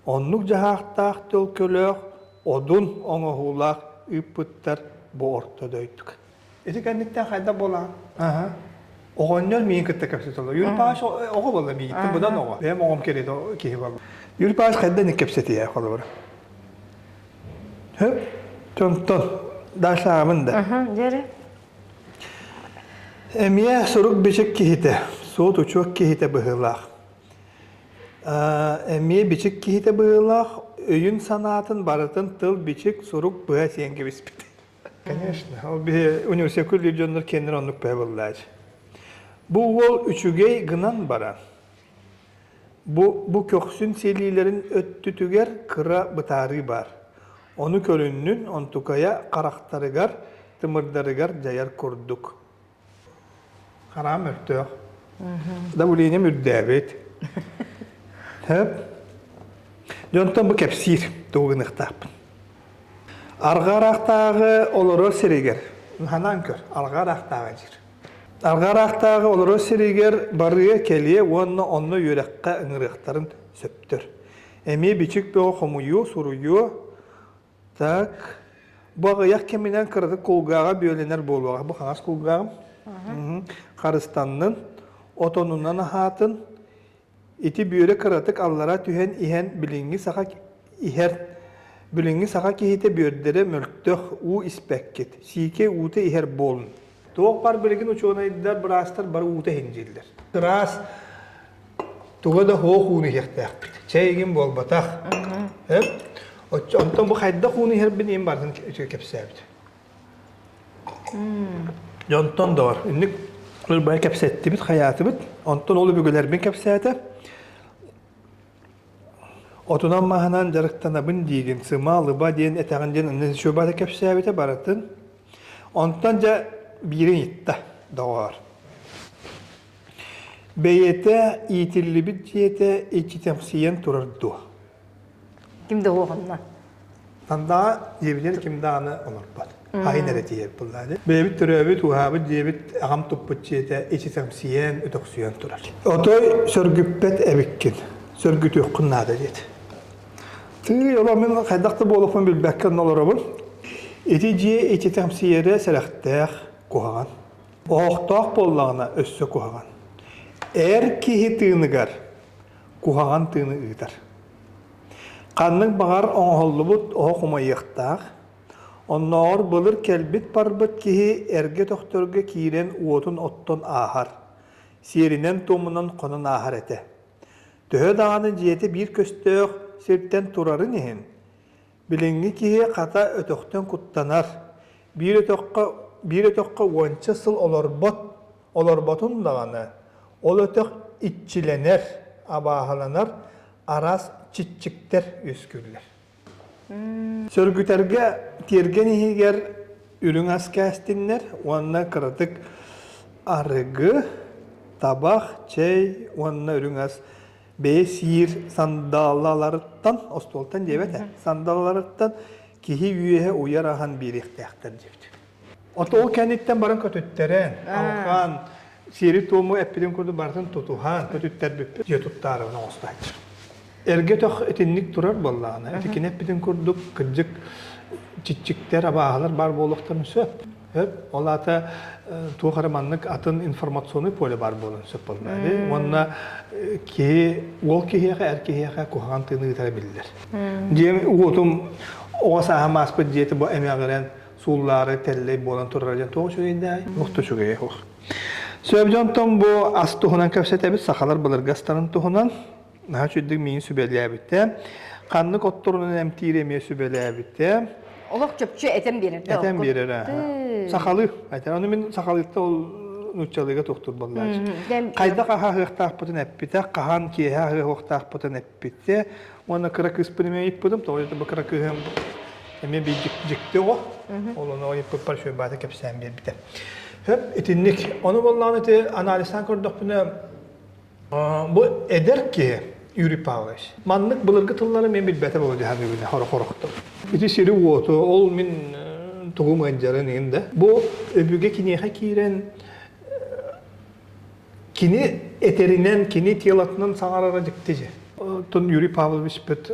Оннук дьаһаахтаах төлкөлөөх, одун оҥоһуулаах ыыппыттар бу орто дойдуга. Ити кэнниттэн хайдах буолаҕын? Аха. Оҕонньор миигин кытта кэпсэтэ олорор. Юрий Павлович оҕо буолла миигиттэн быдан оҕо. Бэйэм оҕом кэриэтэ киһи буолла. Юрий Павлович хайдах ник кэпсэтиэ холобура? Хөп, тонтон дашаабын да. Аха, дьэрэ. Эмиэ сурук-бичик киһитэ, суот-учуот киһитэ быһыылаах. Эмиэ бичик киһитэ быһыылаах, өйүн-санаатын барытын тыл-бичик, сурук быһа сиэн кэбиспит. Конечно, ол биһи университекка үлэлиир дьоннор киэннэр оннук бэйэ буоллаачы. Бу уол үчүгэй гынан баран, бу, бу көхсүн силиилэрин өттүтүгэр кыра бытаарыы баар. Ону көрүннүн, онтукайа харахтарыгар, тымырдарыгар дьайар курдук. Хараам мөлтөх. Давлением үрдээбит. Хөп. Дьонтон бу кэпсиир тугу гыныахтаахпын. Арҕаа ыраахтааҕы олорор сиригэр, ханаан көр, арҕаа ыраахтааҕы диир. Арҕаа ыраахтааҕы олорор сиригэр барыа кэлиэ уонна онно үөрэххэ ыҥырыахтарын сөптөр. Эмиэ бичик бөҕө хомуйуо, суруйуо, Так, бу аҕыйах кэминэн кыратык кулгааҕа бүөлэнэр буолуоҕа. Бу хаҥас кулгааҕым. Харыстаннын, отонунан аһаатын. Ити бүөрэ кыратык аллара түһэн иһэн билиҥҥи саха иһэр билиҥҥи саха киһитэ бүөрдэрэ мөлтөх, уу испэккит. Сиикэй уута иһэр буолун. Туох бар билигин учуонайдар, быраастар бары уута иһин дииллэр. Ыраас Туга да суох ууну иһиэхтээхпит. Чэй игин буолбатах. Онтон бу хайдах ууну иһэрбин иһин барытын үчүгэй кэпсээбит. Дьонтон да бар. Инник ырбай кэпсэттибит, хайаатыбыт. Онтон ол өбүгэлэрбин кэпсээтэ. Отунан маһынан дьарыктанабын диигин, сыма, лыба диэн этэҕин диэн иннин үчүгэй кэпсээбитэ барытын. Онтон дьэ биирин ыйытта, доҕоор. Бэйэтэ иитиллибит дьиэтэ иччитэхсийэн турар дуо? Ким да уоҕунна. Тандаҕа дьиэбитигэр ким даҕаны олорбот. Айын эрэ тиийэр буоллаҕа. Бэйэбит төрөөбүт, уһаабыт дьиэбит аҕам туппут дьиэтэ иччитэхсийэн, өтөхсүйэн турар. Отой сөргүппэт эбиккин. Сөргүтүөххүн наада диэт. Тыый, олох мин хайдах да буолуохпун билбэккэ онно олоробун. Ити дьиэ иччитэхсийэрэ сэрэхтээх, куһаҕан. Оһохтоох буоллаҕына өссө куһаҕан. Эр киһи тыыныгар куһаҕан тыыны ыытар. Ханнык баҕар оҥоһуллубут оһох умайыахтаах. Оннооҕор былыр кэлбит-барбыт киһи эргэ өтөхтөргө киирэн уотун оттон ааһар, сиэринэн-туомунан хонон ааһар этэ. Төһө даҕаны дьиэтэ биир көстөөх сиртэн турарын иһин, Билиҥҥи киһи хата өтөхтөн куттанар, биир өтөххө, биир өтөххө уонча сыл олорбот, олорботун даҕаны, ол өтөх иччилэнэр, абааһыланар араас чиччиктэр үөскүүллэр. Сөргүтэргэ тиэргэн иһигэр үрүҥ ас кээстиннэр уонна кыратык арыгы, табах, чэй уонна үрүҥ ас бэйэ сиир сандалаларыттан, остуолтан диэбэт ээ, сандалаларыттан киһи үөһэ уйар аһан биэриэхтээхтэр диэбит. Ото ол кэнниттэн баран көтүттэрэн, алҕаан, сиэри-туому эппитин курдук барытын тутуһан, көтүттэрбиппит дьиэ туттаарыбын оҥостооччу. Эргэ өтөх итинник турар буоллаҕына, ити кини эппитин курдук кырдьык чиччиктэр, абааһылар баар буолуохтарын сөп. Ол аата туох эрэ маннык атын информационный поле баар буолан сөп буолла дии. Уонна киһи уол киһиэхэ, эр киһиэхэ куһаҕан тыыны ыытара биллэр. Дьиэм уотум оҕо сааһым ааспыт дьиэтэ бу эмэҕирэн сууллаары тэллэй буолан турара диэн туох үчүгэйдээй? Туох да үчүгэйэ суох. Сөп дьонтон бу ас туһунан кэпсэтэбит, сахалар былыргы астарын туһунан. Наһаа үчүгдүк миигин сүбэлээбитэ. Ханнык отторунан эмтиири эмиэ сүбэлээбитэ. Олох чопчу этэн биэрэр да Этэн биэрэр аа. Сахалыы. Айтар ону мин сахалыытта ол нууччалыыга тохтур буоллааччы. Хайдах аһаһыахтаахпытын эппитэ, хаһан киэһэ аһыахтаахпытын эппитэ. Уонна кыра кыыспын эмиэ ыйыппытым, тоҕо бу кыра кыыһым эмиэ биир дьикти оҕо. Ол ону ыйыппыппар үчүгэй баата кэпсээн биэрбитэ. Хөп, итинник. Ону буоллаҕына ити анализтаан көрдөхпүнэ Бу эдэр киһи Юрий Павлович. Маннык былыргы тыллары мен билбэтэ буолуо дии саныыбын хоро-хорохтор. Ити сири-уоту ол мин тугум ыалдьарын иһин да. Бу өбүгэ киниэхэ киирэн кини этэринэн, кини телотунан саҥарара дьикти дьэ. Оттон Юрий Павлович бит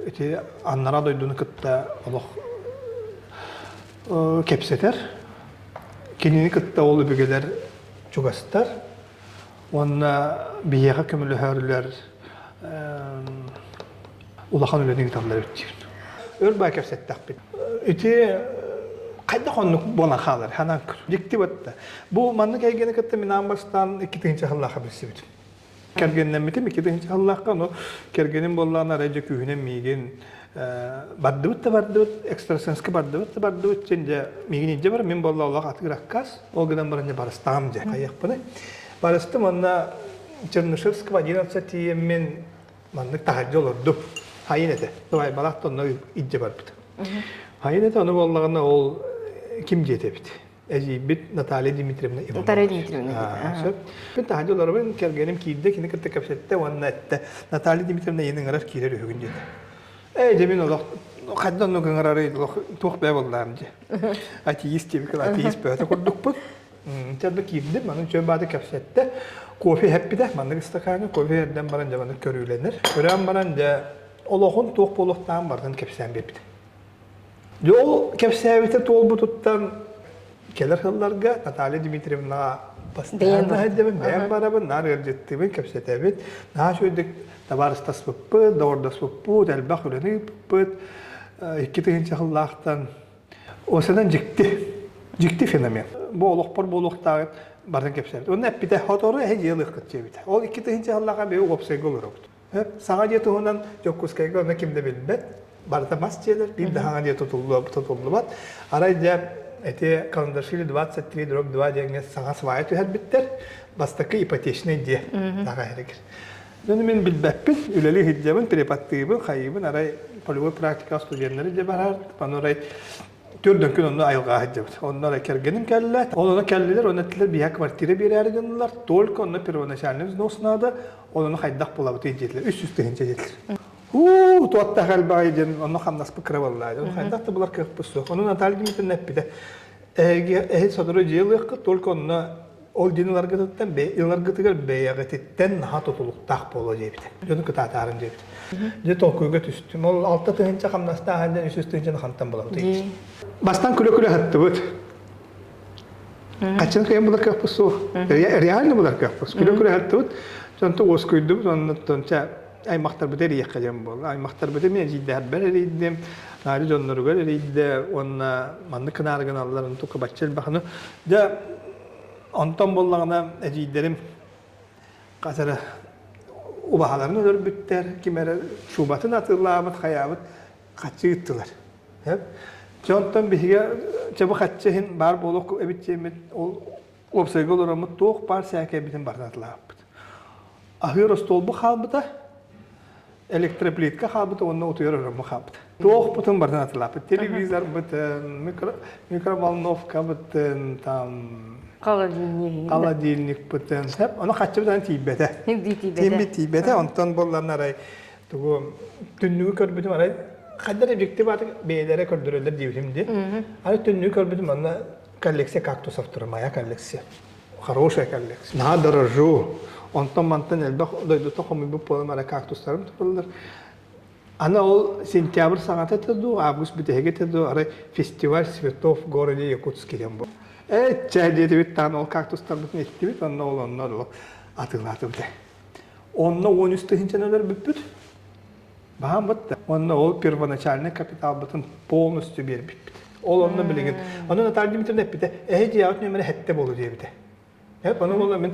ити аннара дойдуну кытта олох кэпсэтэр. Кинини кытта ол өбүгэлэр чугастар. Уонна биһиэхэ көмөлөһөрүлэр улахан үлэни ыыталлар эбит диир. Өр баа кэпсэттэхпит. Ити хайдах оннук буолан хаалар, ханаан көр. Дьикти батта. Бу маннык эйгэни кытта мин аан бастаан 2 сыллаахха билсибитим. Кэргэннэммитим 2 сыллаахха, ону кэргэним буоллаҕына арай дьэ күүһүнэн миигин бардыбыт да бардыбыт, экстрасенска бардыбыт да бардыбыт диэн дьэ миигин илдьэ бар, мин буолла олох атыыр аккаас, ол гынан баран дьэ барыстаҕым дьэ, хайыахпыный. Барыстым уонна Чернышевского 11 тиийэммин маннык таһырдьа олордум. Хайын этэ, сыбайбалаах да онно илдьэ барбыт. Хайын этэ, ону буоллаҕына ол ким дьиэтэ эбит? Эдьиийбит Наталья Дмитриевна Иванова. Наталья Дмитриевна. Сөп. Мин таһырдьа олоробун, кэргэним киирдэ, кини кытта кэпсэттэ уонна эттэ. Наталья Дмитриевна ийэни ыҥырар киирэр үһүгүн диэтэ. Ээ, дьэ мин олох хайдах оннук ыҥырарый, олох туох бэйэ буоллаам дьэ. Атеист диэбиккин атеист бөҕөтө курдукпун. Чэ да киирдим, маннык чөй бааты кэпсэттэ. Кофе иһэппитэ, маннык ыстакааҥҥа кофе иһэрдэн баран дьэ маннык көрүүлэнэр. Көрөн баран дьэ олоҕун туох буолуохтааҕын барытын кэпсээн биэрбитэ. Дьэ ол кэпсээбитэ туолбутуттан кэлэр сылларга Наталья Дмитриевнаҕа постоянно сылдьабын, бэйэм барабын, наар ыалдьыттыыбын, кэпсэтэбит. Наһаа үчүгэйдик табаарыстаспыппыт, доҕордоспуппут, элбэх үлэни ыыппыппыт. 2000 сыллаахтан Осынан дьикти, дьикти феномен. Бу олохпор буолуохтааҕын барытын кэпсээбит. Онно эппитэ, сотору эһи дьиэ ылыаххыт диэбитэ. Ол 2000 сыллааҕа биһиги уопсайга олоробут. Саҥа дьиэ туһунан Дьокуускайга онно ким да билбэт. Барыта мас дьиэлэр, биир да саҥа дьиэ тутуллубат. Арай дьэ эти Карандашили 23 дробь 2 диэҥҥэ саҥа свая түһэрбиттэр. Бастакы ипотечный дьиэ саҥа иһэригэр. Дьону мин билбэппин, үлэлии сылдьабын, преподтыыбын, хайыыбын, арай полевой практикаҕа студеннары дьэ барар, ону арай төрдөн күн онно айылҕаҕа сылдьабыт. Онно арай кэргэним кэллэ, ол ону кэллилэр, онно эттилэр биһиэхэ квартира биэрээри гыннылар, только онно первоначальный взнос надо, ол ону хайдах булабытый диэтилэр, 300 тыһыынча диэтилэр. Уу, туоттах элбэҕий диэн онно хамнаспыт кыра буолла. Ону хайдах да булар кыахпыт суох. Ону Наталья Дмитриевна эппитэ, эһиги эһи сотору дьиэ ылыаххыт, только онно Ол дьин ыларгытыттан ыларгытыгар бэйэҕититтэн наһаа тутулуктаах буолуо диэбитэ. Дьону кытаатаарын диэбитэ. Дьэ толкуйга түстүм. Ол 6 тыһыынча хамнастаах диэн 300 тыһыынчаны хантан булабыт. Бастан күлэ-күлэ саттыбыт. Хаччын кыйан булар кыахпыт суох. Реально булар кыахпыт. Күлэ-күлэ саттыбыт. Онтон уоскуйдубут. Оннуттан чэ аймахтарбыт эрийиэххэ диэн буолла. Аймахтарбыт эмиэ эдьиийдээхпэр эрийдим. Наадьы дьонноругар эрийдэ. Уонна маннык гынаары гыналлар. Онтука бачча элбэхини. Дьэ Онтон буоллаҕына эдьиийдэрим хас эрэ убаһаларын өлөрбүттэр, ким эрэ шубатын атыылаабыт, хайаабыт хаччы ыыттылар. Дьэ онтон биһиги чэ бу хаччы иһин баар буолуох эбит диэммит ол уопсайга олороммут туох баар сээкэйбитин барытын атылаабыппыт. Аһыыр остуолбу хаалбыта, электроплитка хаалбыта уонна утуйар оромму хаалбыта. Туохпутун барытын атылааппыт. Телевизорбытын, микроволновкабытын, там холодильник холодильникпытын. Ону хаччыбытынан тиийбэтэ. Тиийбэтэ. Тиийбэтэ. Онтон буоллан арай тугу түннүгү көрбүтүм арай хайдар эбиэкти бааты бэйэлэрэ көрдөрөллөр диэбитим дии. Арай түннүгү көрбүтүм манна коллекция кактусов турар, моя коллекция. Хорошая коллекция. Наһаа дорожу. Онтон мантан элбэх дойдуттан хомуйбут буолан ара кактустарым тураллар. Аны ол сентябрь саҥата этэ дуу, август бүтэһигэ этэ дуу, арай фестиваль цветов в городе Якутске диэн буолла. Ээ, чэ диэтибит даҕаны ол кактустарбытын иттибит, онно ол онно ол атыылаатыбыт. Онно 13 тыһыынчаны өлөрбүппүт. Баһаам бытта. Онно ол первоначальный капиталбытын полностью биэрбиппит. Ол онно билигин. Ону Наталья Дмитриевна эппитэ, эһи дьиэҕит нүөмэрэ сэттэ буолуо диэбитэ. Ону буолла мин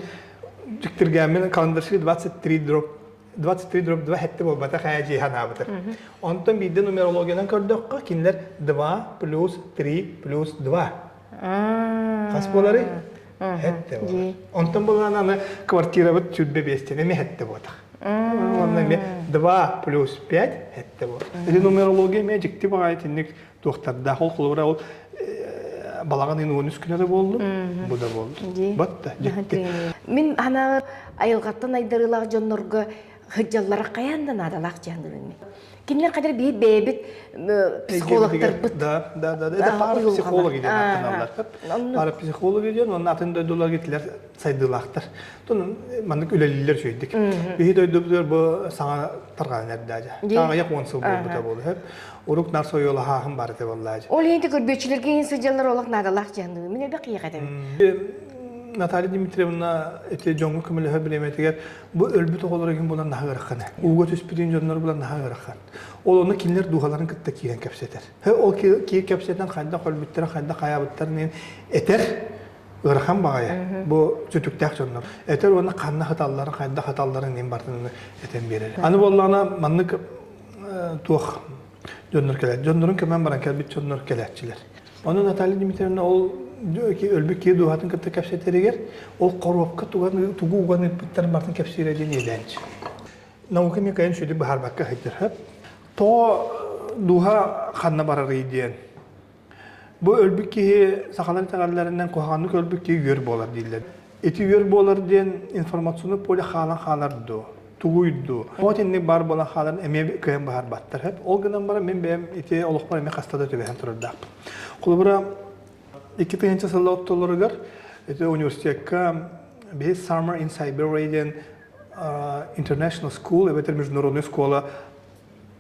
дьиктиргээммин календарьшли 23 дробь 23 дробь 2 сэттэ буолбатах ээ дии санаабытым. Онтон биирдэ нумерологиянан көрдөххө, кинилэр 2 плюс 3 плюс 2. Хас буоларый? Сэттэ буолар. Онтон буоллаҕына аны квартирабыт 25 тэн эмиэ сэттэ буолтах. Онно эмиэ 2 плюс 5 сэттэ буолар. Ити нумерология эмиэ дьикти баҕайы итинник туохтардаах. Ол холобура ол балаҕан ыйын 13 күнэ да буоллун, бу да буоллун. Батта, дьикти. Мин анаабар айылҕаттан айдарыылаах дьоннорго сылдьаллара хайаан да наадалаах дьаһаныбын. Кинилэр хадыр биир бэйэбит психологтарбыт. Да, да, да. Это парапсихологи диэн аттаналлар. Парапсихологи диэн уонна атын дойдуларга итилэр сайдыылаахтар. Тон маннык үлэлииллэр үчүгэйдик. Биһи дойдубутугар бу саҥа тарҕанан эрдээдьэ. Аҕыйах уон сыл буолбута буолуо. Урук нар сойуолаһааһын бар этэ буоллаадьа. Ол иһин көрбүөччүлэргэ иһин сылдьаллар олох наадалаах дьаһаныы. Мин элбэх киһиэхэ этэбин. Наталья Дмитриевна ити дьоҥҥо көмөлөһөр бириэмэтигэр бу өлбүт оҕолор игин булан наһаа ыарахан. Ууга түспүтүн дьоннор булан наһаа ыарахан. Ол ону кинилэр дууһаларын кытта киирэн кэпсэтэр. Ол киир кэпсэтэн хайдах өлбүттэрин, хайдах хайаабыттарын этэр ыарахан баҕайы. Бу сүтүктээх дьоннор. Этэр уонна ханна хаталларын, хайдах хаталларын иһин барытын этэн биэрэр. Аны буоллаҕына маннык туох дьоннор кэлэр. Дьоннорун көмөн баран кэлбит дьоннор кэлээччилэр. Ону Наталья Дмитриевна ол өлбүт киһи дууһатын кытта кэпсэтэригэр ол коробка тугу уган ыыппыттарын барытын кэпсиирэ диэн иэдээнчи. Наука микайын сүдү быһаарбакка сылдьар. Тоҕо дууһа ханна барарый диэн Бу өлбүт киһи сахалар итэҕэллэринэн куһаҕаннык өлбүт киһи үөр буолар дииллэр. Ити үөр буолар диэн информационный поле хаалан хаалар дуо? Тугуй дуо? Вот инник баар буолан хаалан эмиэ кыайан быһаарбаттар. Ол гынан баран мин бэйэм ити олохпор эмиэ хаста да түбэһэн турардаахпын. Холобура, 2000 сылла ортолоругар ити университекка биһи Summer in Siberia диэн International School эбэтэр международная школа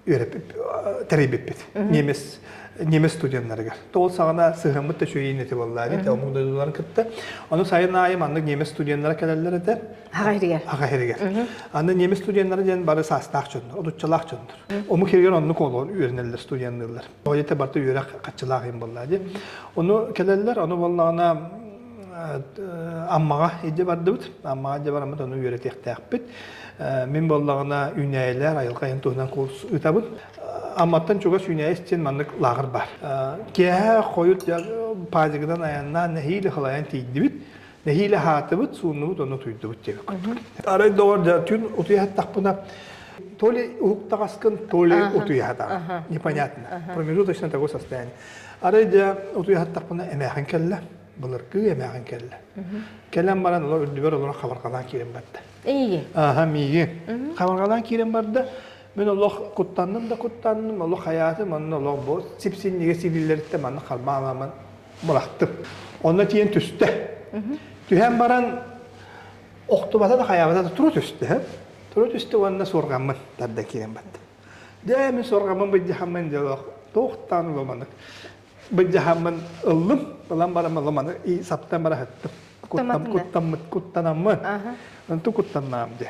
тэрийбиппит немец немец студеннарыгар. Ол саҕана сыһыаммыт да үчүгэйин этэ буоллаа дии, омук дойдуларын кытта. Ону сайын аайы маннык немец студеннара кэлэллэр этэ. Аҕа иһигэр. Аҕа иһигэр. Аны немец студеннара диэн бары саастаах дьоннор, отуччалаах дьоннор. Омук иһигэр оннук олорон үөрэнэллэр студенныыллар. Ол это барыта үөрэх хаччылаах иһин буоллаа дии. Ону кэлэллэр, ону буоллаҕына Аммаҕа илдьэ бардыбыт. Аммаҕа илдьэ бараммыт ону үөрэтиэхтээхпит. Мин буоллаҕына үүнээйилэр айылҕа иһин туһунан курс ыытабын. Амматтан чугас үүнээйи истиэн маннык лааҕыр баар. Киэһэ хойут пазигынан айаннаан нэһиилэ халайан тиийдибит. Нэһиилэ аһаатыбыт, сууннубут, онно утуйдубут диэбит курдук. Арай доҕор дьэ түүн утуйа сыттахпына то ли уһуктаҕаскын, то ли утуйа сатаҕын. Непонятно. Промежуточное такое состояние. Арай дьэ утуйа сыттахпына эмээхин кэллэ. Былыргы эмээхин кэллэ. Кэлэн баран олор үрдүбэр олорон хабарҕалаан киирэн барда. Эйиги? Аха, миигин. Хабарҕалаан киирэн барда. Мин олох куттанным да куттанным, олох хайаатым, онно олох бу сипсиннигэ сибииллэриттэн манна харбаан бырахтым. Онно тиийэн түстэ. Түһэн баран охтубата да хайаабата да тура түстэ. Тура түстэ уонна суорҕаммын тарда киирэн барда. Дьэ, мин суорҕаммын быдьаһаммын дьэ олох туохтаан уламанык быдьаһаммын ыллым, ылан баран ылыманы и саптан бара сыттым. Куттам, куттаммыт, куттанаммын. Онту куттаннаам дьэ.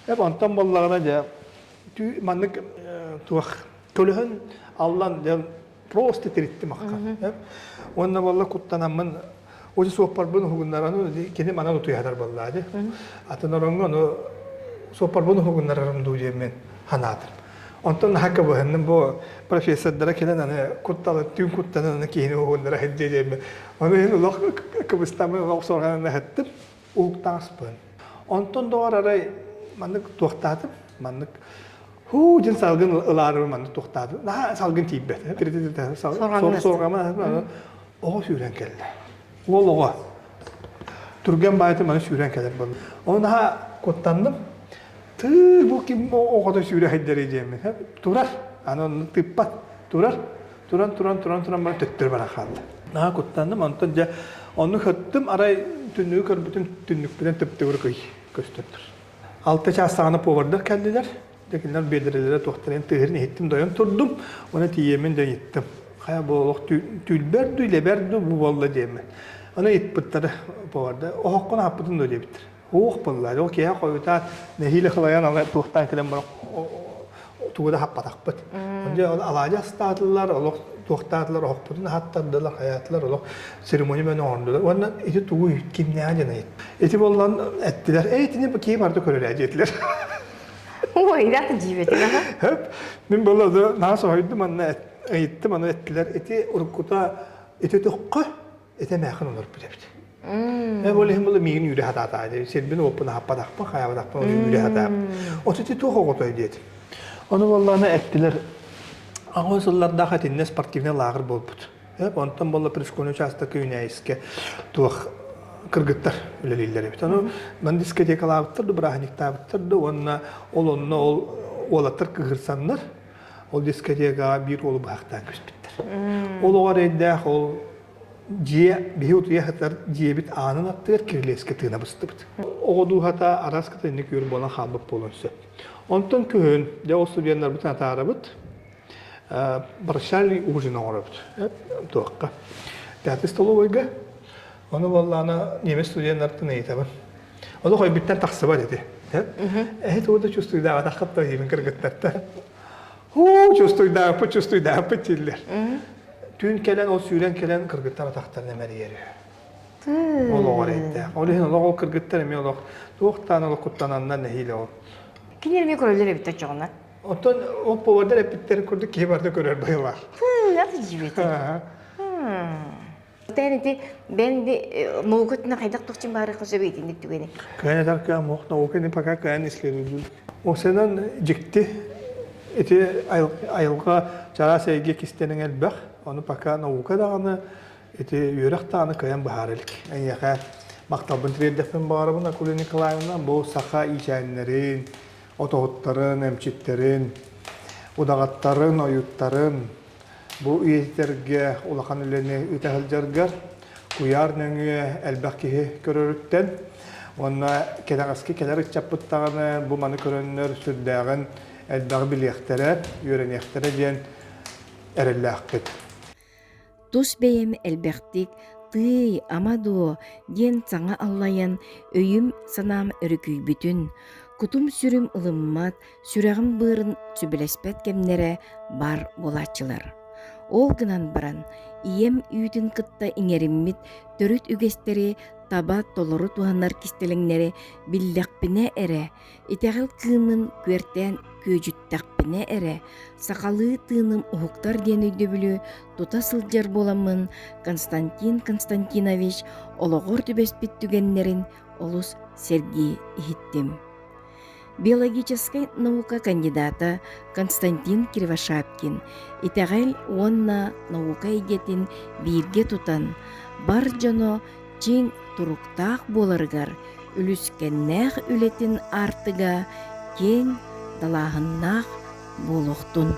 Эп онтон боллаҕына дьэ түү маннык туох көлөһөн аллан дьэ просто тириттим акка. Уонна болла куттанаммын Уже суоппарбын уһугуннаран кини манан утуйатар буоллаа дии. Атын ороҥҥо ону суоппарбын уһугуннарарым дуу диэммин санаатым. Онтон наһаа кыбыһынным бу профессордара кэлэн аны кутталы түүн куттанан аны киһини уһугуннара сылдьыа диэммин. Ону иһин олох кыбыстаммын олох суорҕанан ыһыттым. Уһуктаҕаспын. Онтон доҕор арай маннык туохтаатым маннык Һуу дьин салгын ылаарыбын маннык туохтаатым. Наһаа салгын тиийбэт. Суорҕамын оҕо сүүрэн кэллэ. Уол оҕо. Түргэн баайыты маны сүүрэн кэлэр буолла. Ону наһаа куттанным. Тыы бу ким оҕото сүүрэ сылдьарый диэммин. Турар. Аны онно тыыппат. Турар. Туран туран туран туран баран төттөрү баран хаалла. Наһаа куттанным. Онтон дьэ онну көттүм. Арай түннүгү көрбүтүм түннүкпүнэн төптөгүрүк ый көстөн тур. Алта чаас саҕана повардар кэллилэр. Дьэ кинилэр биэдэрэлэрэ туохтарын тыаһын иһиттим дойон турдум уонна тиийэммин дьэ ыйыттым. Хайа бу олох түүл-түүлбэр дуу, илэбэр дуу бу буолла диэммин. Аны ыйыппыттара поварда оһоххун аһаппытын дуо диэбиттэр. Уох буолла. Ол киэһэ хойутаан нэһиилэ халайан ала туохтаан кэлэн баран тугу да хаппатахпыт. Дьэ ол алаадьы астаатылар, олох туохтаатылар, оһохпутун аһаттардылар, хайаатылар, олох церемония мөн оҥордулар. Уонна ити тугу кимнээҕэ диэн ыйыт. Ити буоллан эттилэр, эй итини киһи барыта көрөр ээ диэтилэр. Ой, да дьиибэтин аха. Хөп. Мин буолла наһаа соһуйдум анна ыйыттым аны эттилэр ити уруккута ити өтөххө ити эмээхин олорбут эбит. Э ол иһин була миигин үүрэ сатаатаа диэбит. Сирбин уоппун аһаппатахпын, хайаабатахпын ол үүрэ сатаабыт. От ити туох оҕотой диэтим. Ону буоллаҕына эттилэр аҕыс сыллардаах итиннэ спортивный лааҕыр буолбут. Онтон буолла пришкольный участокка Үүнээйискэ туох кыргыттар үлэлииллэр эбит. Ону ман дискотекалаабыттар да, бырааһынньыктаабыттар да уонна ол онно ол уолаттар кыһырсаннар ол дискотекаҕа биир уолу быһахтаан көспүттэр. Ол оҕо эрэйдээх ол дьиэ биһи утуйа сытар дьиэбит аанын аттыгар кирилиэскэ тыына быстыбыт. Оҕо дууһата араас кытыннык үөр буолан хаалбыт буолуон сөп. Онтон күһүн дьэ ол студеннарбытын атаарабыт. Прощальный ужин оҥоробут. Туохха. Пятый столовойга. Ону буоллаҕына немец студеннартан ыйытабын. Ону хойбуттан тахсыбат ити. Эһи тугу да чувствуйдаабатаххыт да диибин кыргыттартан. Һуу, чувствуйдаабыппыт, чувствуйдаабыппыт дииллэр. Түүн кэлэн, ол сүүрэн кэлэн кыргыттар атахтарын эмэрийэр үһү. Ол оҕо эрэйдээх. Ол иһин олох ол кыргыттар эмиэ олох туохтаан олох куттананнар нэһиилэ ол. Кинилэр эмиэ көрөллөр эбит оччоҕуна. Оттон ол повардар эппиттэрин курдук киһи барыта көрөр быһыылаах. Аты дьиибэтин. Тэн ити бэн наука өттүнэн хайдах туохчин баарыахха сөбүй итинник түгэни? Кыайан этэр кыам ох наука не пока кыайан исследуют. Осенан дьикти ити айылҕа чараас эйгэ кистэлэҥ элбэх. Ону пока наука даҕаны ити үөрэх даҕаны кыайан быһаара илик. Эйиэхэ махталбын тириэрдэхпин баҕарабын Акулина Николаевна бу саха иичээннэрин, отоһуттарын, эмчиттэрин, удаҕаттарын, ойуттарын Бу үйэтитэргэ улахан үлэни ыыта сылдьаргар куйаар нөҥүө элбэх киһи көрөрүттэн уонна кэнэҕэски кэлэр ыччаппыт даҕаны бу маны көрөннөр сүрдээҕин элбэҕи билиэхтэрэ, үөрэниэхтэрэ диэн эрэллээхпит. Тус бэйэм элбэхтик «Тыый, ама дуо?» диэн саҥа аллайан өйүм-санаам өрүкүйбүтүн, кутум-сүрүм ылыммат, сүрэҕим быарын сөбүлэспэт кэмнэрэ баар буолааччылар. Ол гынан баран, ийэм үүтүн кытта иҥэриммит төрүт үгэстэри таба толору туһанар кистэлэҥнэри биллэхпинэ эрэ, итэҕэл кыымын күөртээн күөдьүттэхпинэ эрэ, сахалыы тыыным уһуктар диэн өйдөбүлү тута сылдьар буоламмын Константин Константинович олоҕор түбэспит түгэннэрин олус сэргии иһиттим. Биологическай наука кандидата Константин Кривошапкин итэҕэл уонна наука эйгэтин бииргэ тутан, бар дьоно чиҥ туруктаах буоларыгар үлүскэннээх үлэтин аартыга киэҥ далааһыннаах буолуохтун.